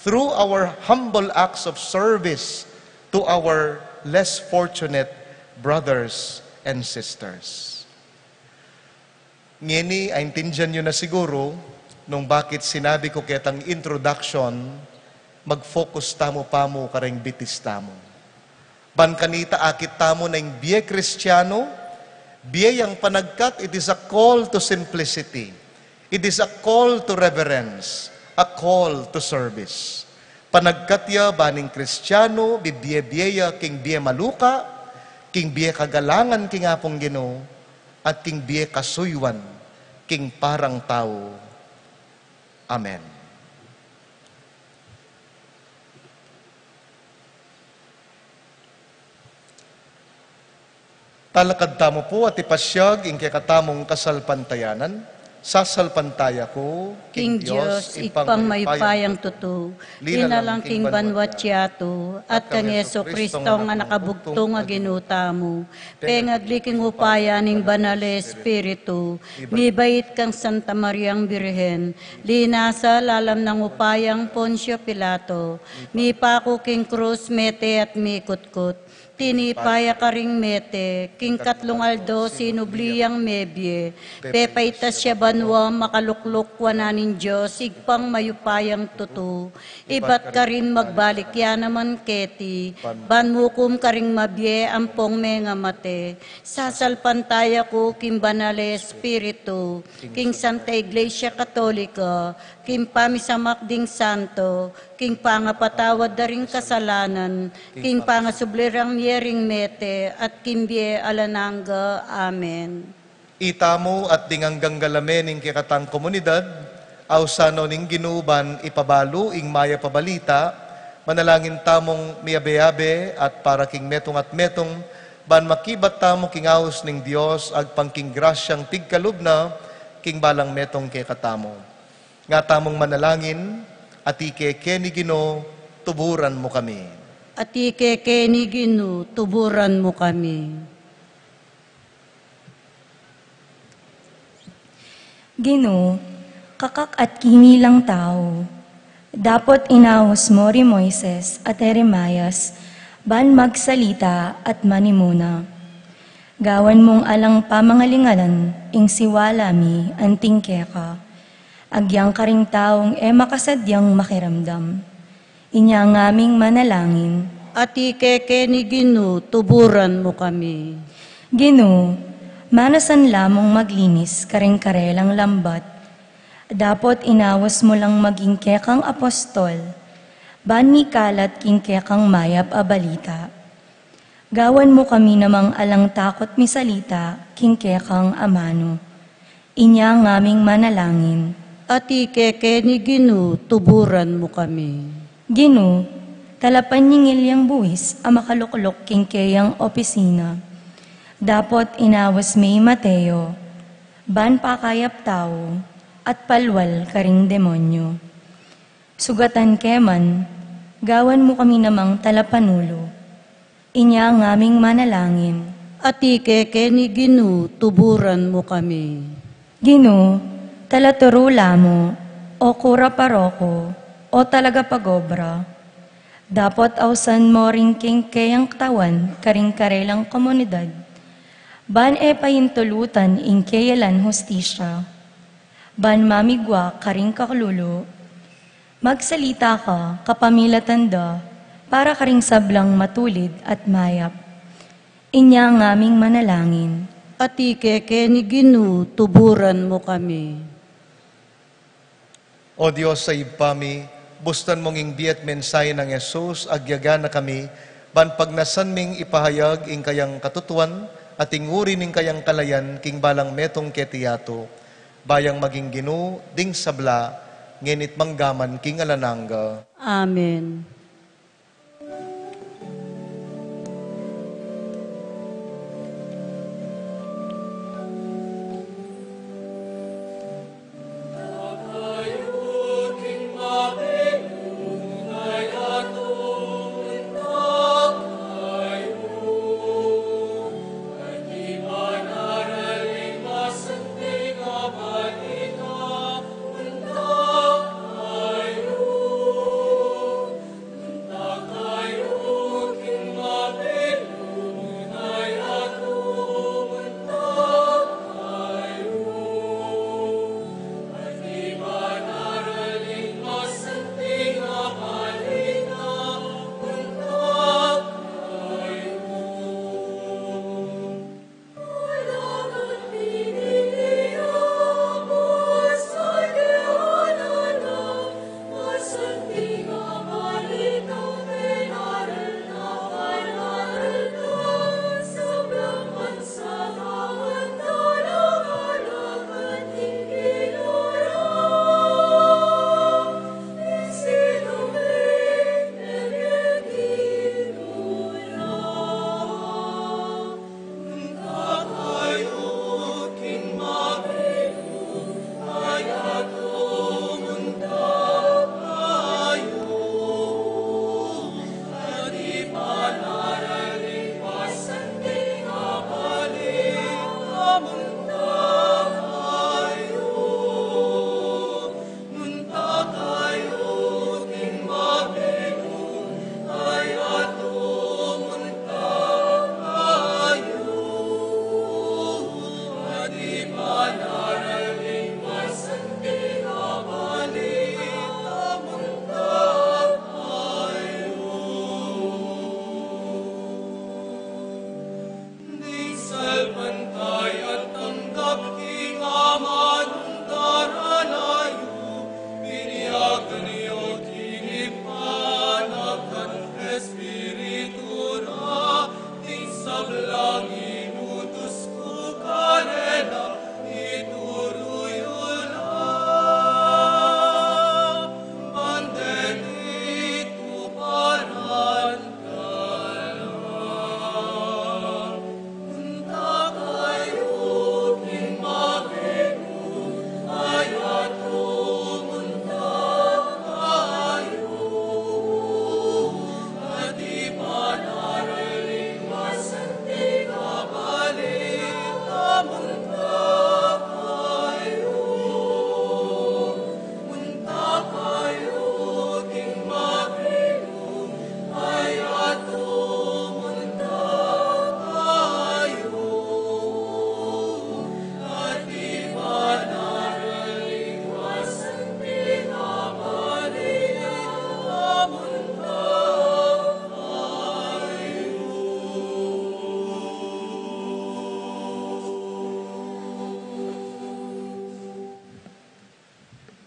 through our humble acts of service to our less fortunate brothers and sisters. Ngeni, aintindian yu na siguru nung bakit sinabi ku ketang introduction, mag-focus tamu pamu kareng bitis tamu. Ban kanita akit tamu na ing bie Kristiano, bie yang panagkat, it is a call to simplicity. It is a call to reverence, a call to service. Panagkat ya ban ing Kristiano, bibie-bie ya king bie maluka, king bie kagalangan king Apung Ginu, at king bie kasuyuan king parang tau. Amen. Talakad tamu pu at ipasyag ing kekatamung kasalpantayanan. Sasalpantaya ku king Dios, Ibpang mayupayang tutu, linalang king banwa't yatu, at kang Jesu Kristong anak a bugtung a Ginu tamu, pengagli king upaya ning Banal a Espiritu, mibait kang Santa Mariang Birhen, linasa lalam nang upayang Poncio Pilato, mipaku king krus, mete at mikutkut, tinipa ya karing mete, king katlung aldo sinubli yang mebie, pepaitas ya banua, makalukluk wanan ning Dios, Ibpang mayupayang tutu, ibat karin magbalik ya naman keti, ban mukum karing mabie ampong mengamate. Sasalpantaya ku king Banal a Espiritu, king Santa Iglesia Katolika, king pamisamak ding santo, king pangapatawad da ring kasalanan, king pangasubli rang mie ring mete, at king bie alang angga. Amen. Itamu at ding anggang galame ning kekatang komunidad, ausan no ning Ginu ban ipabalu ing mayap a balita, manalangin tamung miyabe-abe at para king metung at metung, ban makibat tamu king aus ning Dios agpang king grasyang pigkalub na king balang metung kekatamu. Nga tamung manalangin, Atiu kekeni Ginu, tuburan mu kami. Atiu kekeni Ginu, tuburan mu kami. Ginu, kakak at kinilang tau, dapot inaus mu ri Moises at Jeremias ban magsalita at manimuna. Gawan mung alang pamangalingalan ing siwala mi anting keka. Agyang karing taung e makasadyang makiramdam. Inya ngaming manalangin. Atiu kekeni Ginu, tuburan mu kami. Ginu, manasan la mung maglinis karing karelang lambat. Dapot inaus mu lang maging kekang apostol, ban mikalat king kekang mayap a balita. Gawan mu kami namang alang takut misalita king kekang amanu. Inya ngaming manalangin. Atiu kekeni Ginu, tuburan mu kami. Ginu, talapan ning ilyang buis a makalukluk king keyang opisina. Dapot inaus me i Mateo, ban pakayap tau at palwal karing demonyo. Sugatan ke man, gawan mu kami namang talapanulu. Inya ngaming manalangin. Atiu kekeni Ginu, tuburan mu kami. Ginu, talaturu la mu, o kura paroko, o talagapagobra. Dapot ausan mu ring king keyang katawan karing karelang komunidad. Ban e paintulutan ing keyalan hustisya. Ban mamigwa karing kaklulu. Magsalita ka kapamilatan da para karing sablang matulid at mayap. Inya ngaming manalangin. Atiu kekeni Ginu, tuburan mu kami. O Dios a Ibpa mi, bustan mung ing bie at mensahe nang Jesus, agyaga na kami, ban pagnasan ming ipahayag ing kayang katutuan, at ing uri ning kayang kalayan, king balang metung keti yatu. Bayang maging Ginu, ding sabla, ngeni't manggaman king alang angga. Amen.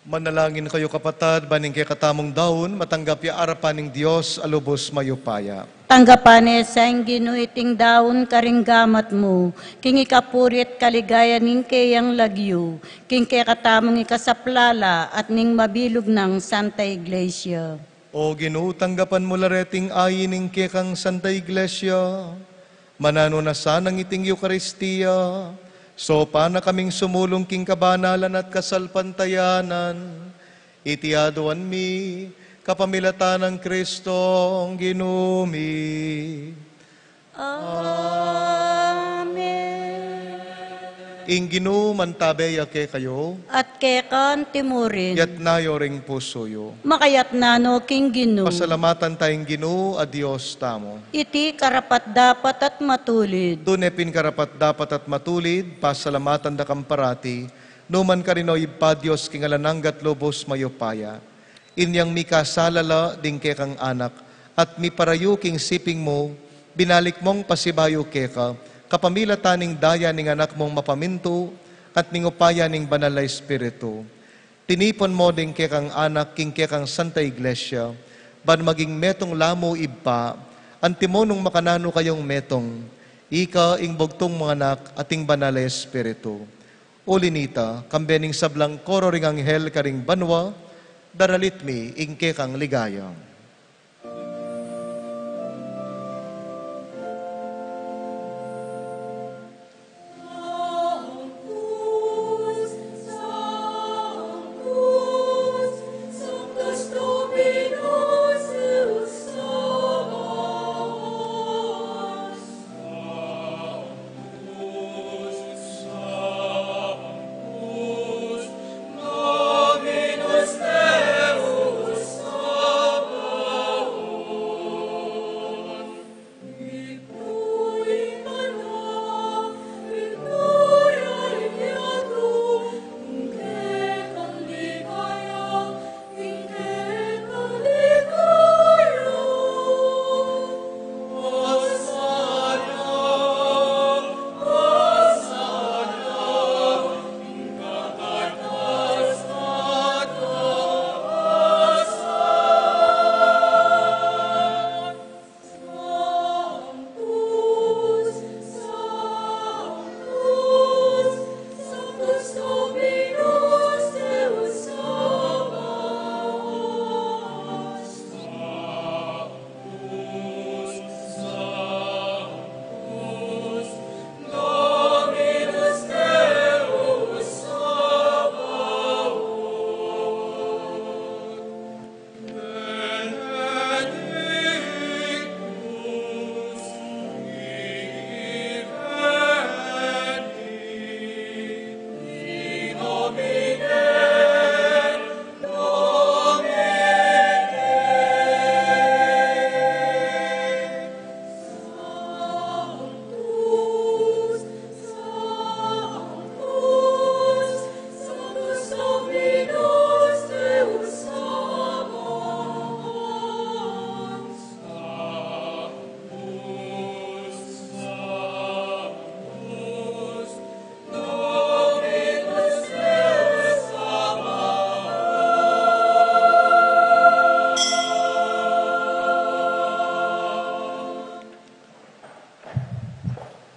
Manalangin kayu, kapatad, ban ing kekatamung daun matanggap ya arapan ning Dios a lubus mayupaya. Tanggapan ne sa ing Ginu iting daun karing gamat mu, king ikapuri at kaligayan ning keyang lagyu, king kekatamung ikasaplala at ning mabilug nang Santa Iglesia. O Ginu, tanggapan mu la reting ain ning kekang Santa Iglesia, mananu na sanang iting Eukaristia, saupan na kaming sumulung king kabanalan at kasalpantayanan. Iti aduan mi kapamilatan nang Kristong Ginu mi. Amen. Ing Ginu mantabe ya kekayu. At keka antimurin. Yatna yu ring pusu yu. Makayatna no king Ginu. Pasalamatan taya ing Ginu a Dios tamu. Iti karapat-dapat at matulid. Tune pin karapat-dapat at matulid, pasalamatan da kang parati, nukarin man, o Ibpa, Dios king alang angga at lubus mayupaya. Inyang mikasala la ding kekang anak, at miparayu king siping mu, binalik mung pasibayu keka, kapamilatan ning daya ning anak mung mapamintu, at ning upaya ning Banal a Espiritu. Tinipun mu ding kekang anak king kekang Santa Iglesia, ban maging metung la mu, Ibpa, antimu nung makananu kayung metung, ika, ing bugtung mung anak, at ing Banal a Espiritu. Uli na nita, kambe ning sablang koro ring anghel karing banua, daralit mi ing kekang ligaya.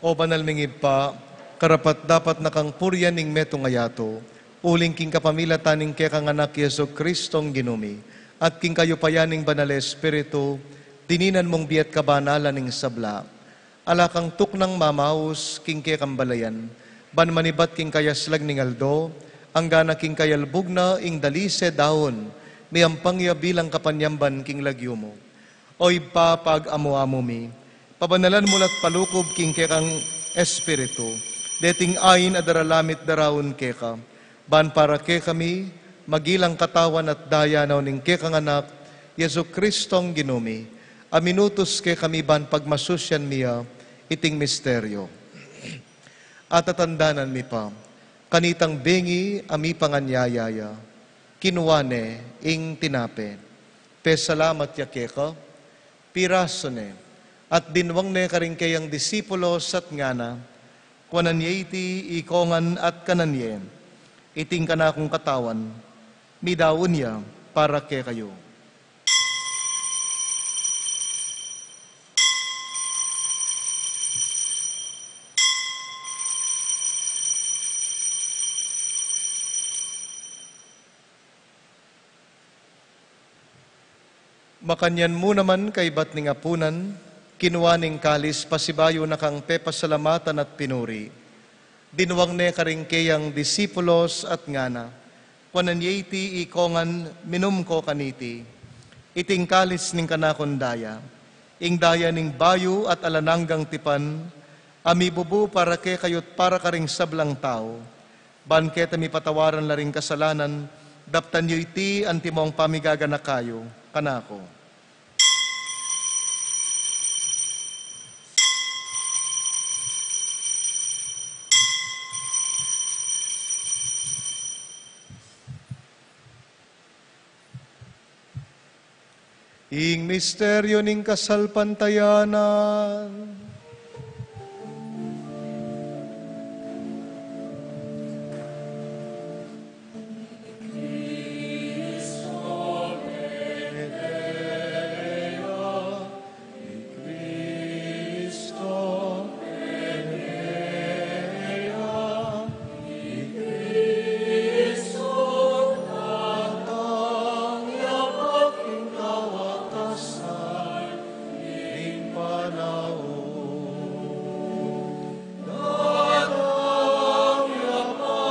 O banal ming Ibpa, karapat-dapat na kang purian ing metung a yatu, uling king kapamilatan ning kekang Anak Jesu-Cristong Ginu mi, at king kayupayan ning Banal a Espiritu, dininan mung bie at kabanalan ing sabla. Ala kang tuknang mamaus king kekang balayan, ban manibat king kayaslag ning aldo, anggana king kayalbug na ing dalise daun, miyampang ya bilang kapanyamban king lagyu mu. O Ibpa, pag-amu-amu mi, pabanalan mu la't palukuban king kekang Espiritu deting ain a daralan mi at daraun keka, ban para kekami maging katawan at daya na ning kekang Anak, Jesu-Cristong Ginu mi, a minutus kekami ban pagmasusyan mi ya iting misteryo. At tatandanan mi pa, kanitang bengi a mipanganyaya ya, kinua ne ing tinape, pesalamat ya keka, pirasu ne, at dinwang ne karing keyang disipulos at ngana: Kuanan ye iti ikongan at kanan ye, iti ing kanakung katawan, Midaun ya para kekayu. Makanyan mu naman kaybat ning apunan, kinua ne ing kalis pasibayu na kang pepasalamatan at pinuri. Dinuang ne karing keyang disipulos at ngana, kuanan ye iti ikongan, minum ko kaniti. Iti ing kalis ning kanakung daya, ing daya ning bayu at alang anggang tipan, a mibubu para kekayu't para karing sablang tau. Ban keta mipatawaran la ring kasalanan, daptan yu iti antimong pamigaganaka yu kanaku. Ing misteryu ning kasalpantayanan. Datang ya pa,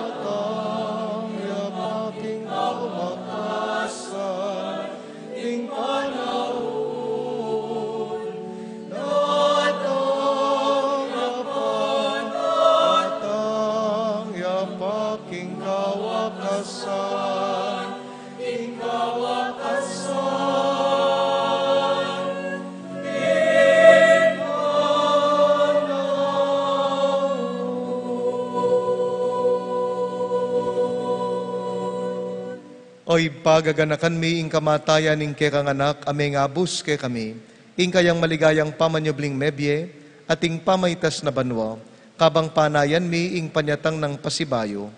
datang ya pa king kawakasan ning panaun. Datang ya pa, datang ya pa king kawakasan ning kawakasan. O Ibpa, gaganakan mi ing kamatayan ning kekang Anak a mengabus kekami, ing kayang maligayang pamanyubling mebie at ing pamaitas na banua, kabang panayan mi ing panyatang nang pasibayu.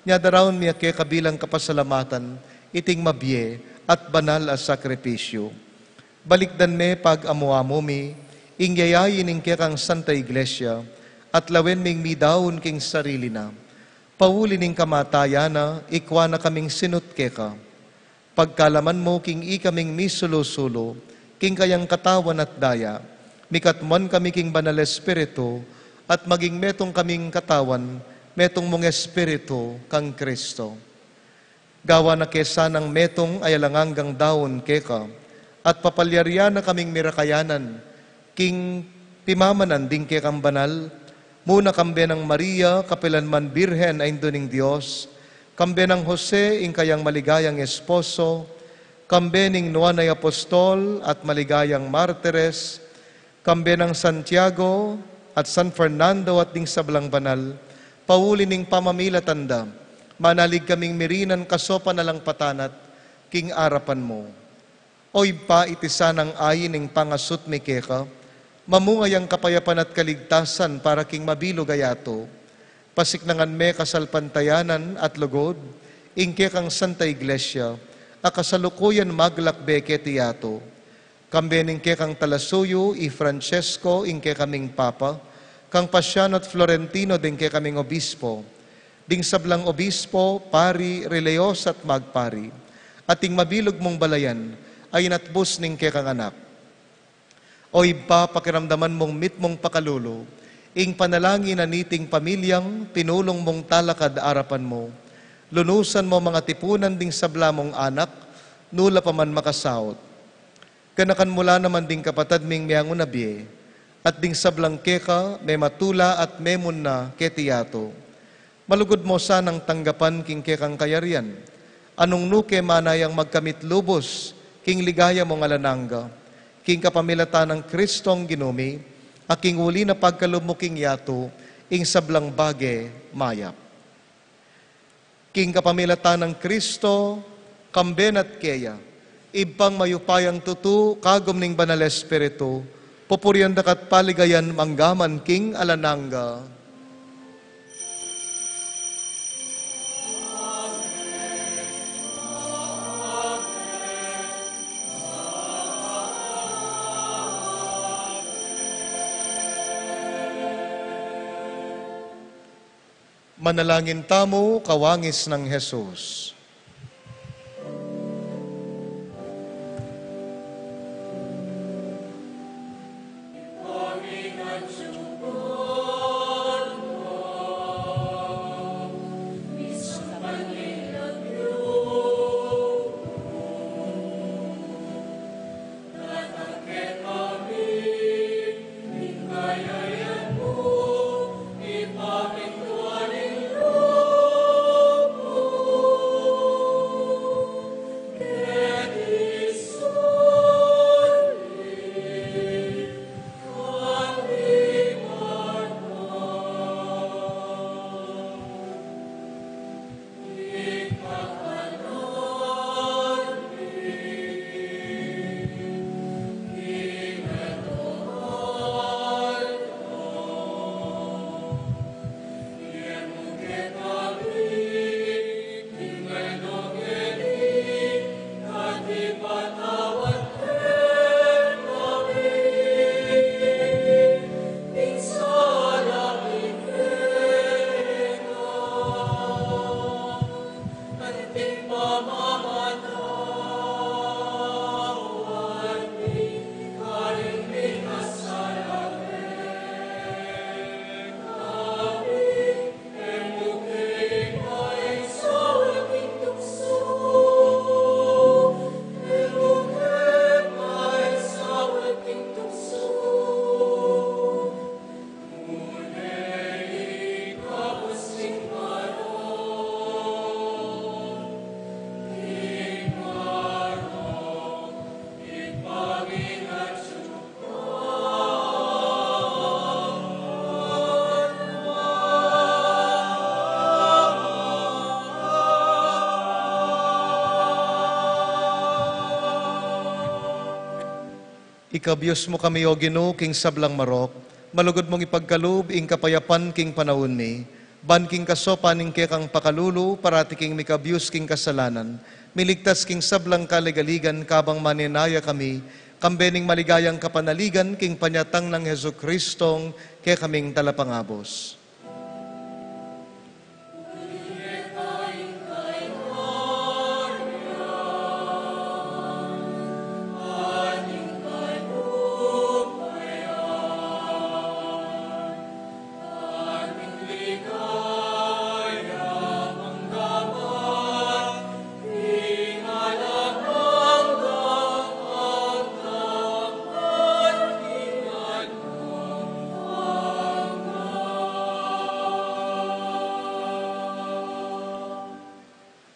Nya daraun mi ya keka bilang kapasalamatan iting mabie at banal a sakripisyu. Balikdan me pag-amu-amu mi ing yayain ning kekang Santa Iglesia, at lawen ming midaun king sarili na. Pauli ning kamatayan na, ikwa na kaming sinut keka. Pagkalaman mu king ikaming misulu-sulu king kayang katawan at daya, mikatmuan kami king Banal Espiritu, at maging metung kaming katawan, metung mung Espiritu kang Kristo. Gawa na ke sanang metung a alang anggang daun keka, at papalyarian na kaming mirakayanan king pimamanan ding kekang banal, muna kambe nang Maria, kapilan man Birhen a Indu ning Dios, kambe nang Jose, ing kayang maligayang esposo, kambe ning nuan a apostol at maligayang martires, kambe nang Santiago at San Fernando at ding sablang banal, pauli ning pamamilatan da, manalig kaming mirinan kasopan alang patanat king arapan mu. O Ibpa, iti sanang ain ning pangasut mi keka, mamunga yang kapayapan at kaligtasan para king mabilug a yatu. Pasiknangan me kasalpantayanan at lugud ing kekang Santa Iglesia, a kasalukuyan maglakbe keti yatu. Kambe ning kekang talasuyu, i Francesco, ing kekaming Papa, kang Pasiano at Florentino, ding kekaming obispo, ding sablang obispo, pari, relihiyosa at magpari, at ing mabilug mung balayan a inatbus ning kekang Anak. O Ibpa, pakiramdaman mung mitmung pakalulu ing panalangin a niting pamilyang pinulung mung talakad arapan mu. Lunusan mu mang atipunan ding sabla mung anak, nu la pa man makasaut. Ganakan mu la naman ding kapatad ming meangun a bie, at ding sablang keka mematula at memunna keti yatu. Malugud mu sanang tanggapan king kekang kayarian, a nung nu ke manayang magkamit lubus king ligaya mung alang angga, king kapamilatan nang Kristong Ginu mi, a king uli na pagkalub mu king yatu ing sablang bage mayap. King kapamilatan nang Kristo, kambe na at keya, Ibpang mayupayang tutu, kagum ning Banal Espiritu, pupurian da ka at paligayan mangga man king alang angga. Panalangin tamu, kawangis nang Jesus. Ikabus mu kami, O Ginu, king sablang marok, malugud mung ipagkalub ing kapayapan king panaun mi, ban king kasaupan ning kekang pakalulu, parati king mikabus king kasalanan, miligtas king sablang kaligaligan, kabang manenaya kami, kambe ning maligayang kapanaligan king panyatang nang Jesucristong kekaming Talapangabus.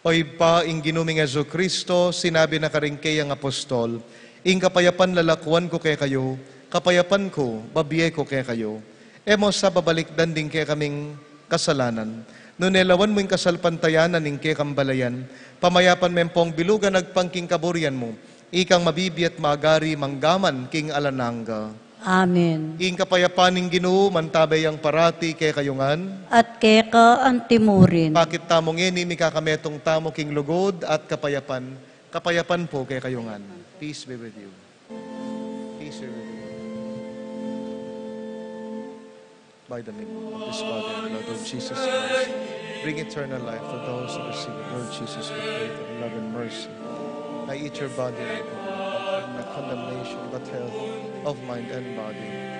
O Ibpa, ing Ginu ming Jesucristo, sinabi na karing keyang apostol, ing kapayapan lalakuan ku kekayu, kapayapan ku babie ku kekayu. E mu sa babalikdan ding kekaming kasalanan, nune lawan mu ing kasalpantayanan ning kekang balayan, pamayapan me pong bilugan agpang king kaburian mu, ikang mabibie at magari manggaman king alang angga. Amen. Ing kapayapan ning Ginu mantabe yang parati kekayu ngan. At keka anti mu rin. Pakit tamu ngeni, mikakametung tamu king lugud at kapayapan. Kapayapan pu kekayu ngan. Peace be with you. Peace be with you. By the meaning of this body and blood of Jesus Christ, bring eternal life to those who receive it. Lord Jesus, with faith and love and mercy, I eat your body and blood, not condemnation, but health of mind and body.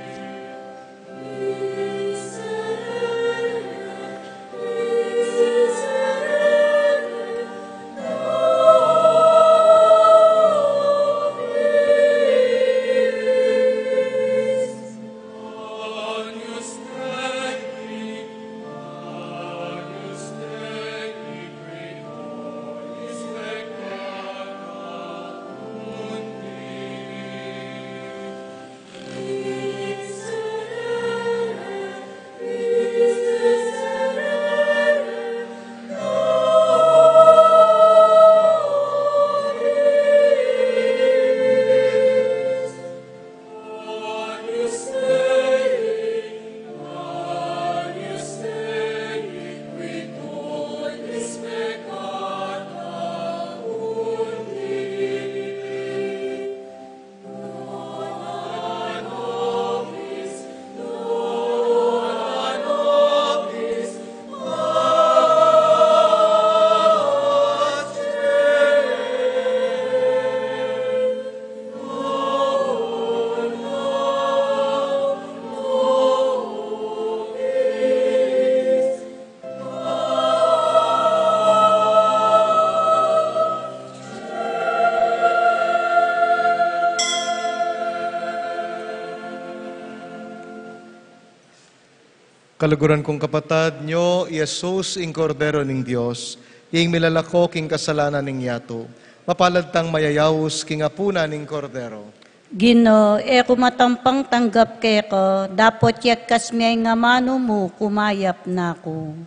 Kaluguran kung kapatad, nyo i Jesus ing Kordero ning Dios, ing milalako king kasalanan ning yatu. Mapalad tang mayayaus king apunan ning Kordero. Ginu, e ku matampang tanggap keka, dapot yagkas me ing amanu mu, kumayap na ku.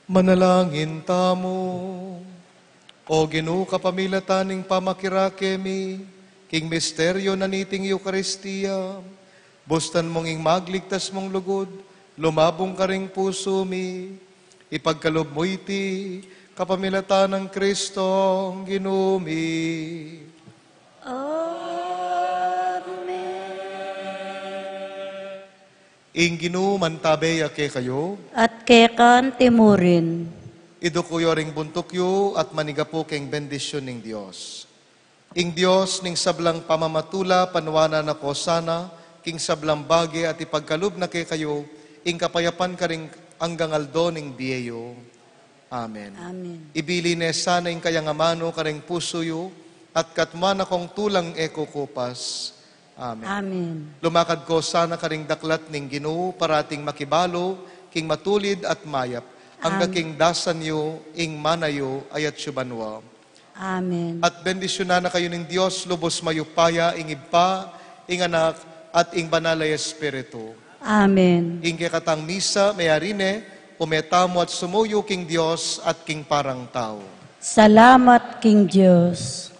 Manalangin tamu. O Ginu, kapamilatan ning pamakirake mi king misteryo na niting Eukaristia, bustan mung ing magligtas mung lugud lumabung karing pusu mi. Ipagkalub mu iti kapamilatan nang Kristong Ginu mi. Amen. Ing Ginu mantabe ya kekayu. At keka mu rin. Iduku yu ring buntuk yu at manigapu king bendisyun ning Dios. Ing Dios ning sablang pamamatula, panuanan na ko sana king sablang bage at ipagkalub na kekayu ing kapayapan karing anggang aldo ning bie yu. Amen. Amen. Ibili ne sana ing kayang amanu karing pusu yu at katmuan na kong tulang e kukupas. Amen. Amen. Lumakad ko sana karing daklat ning Ginu, parating makibalu king matulid at mayap, angga Amen. King dasan yu ing mana yu a atsu banua. Amen. At bendisyunan na kayu ning Dios lubus mayupaya, ing Ibpa, ing Anak, at ing Banal a Espiritu. Amen. Ing kekatang misa meyari ne, ume tamu at sumuyu king Dios at king parang tau. Salamat king Dios.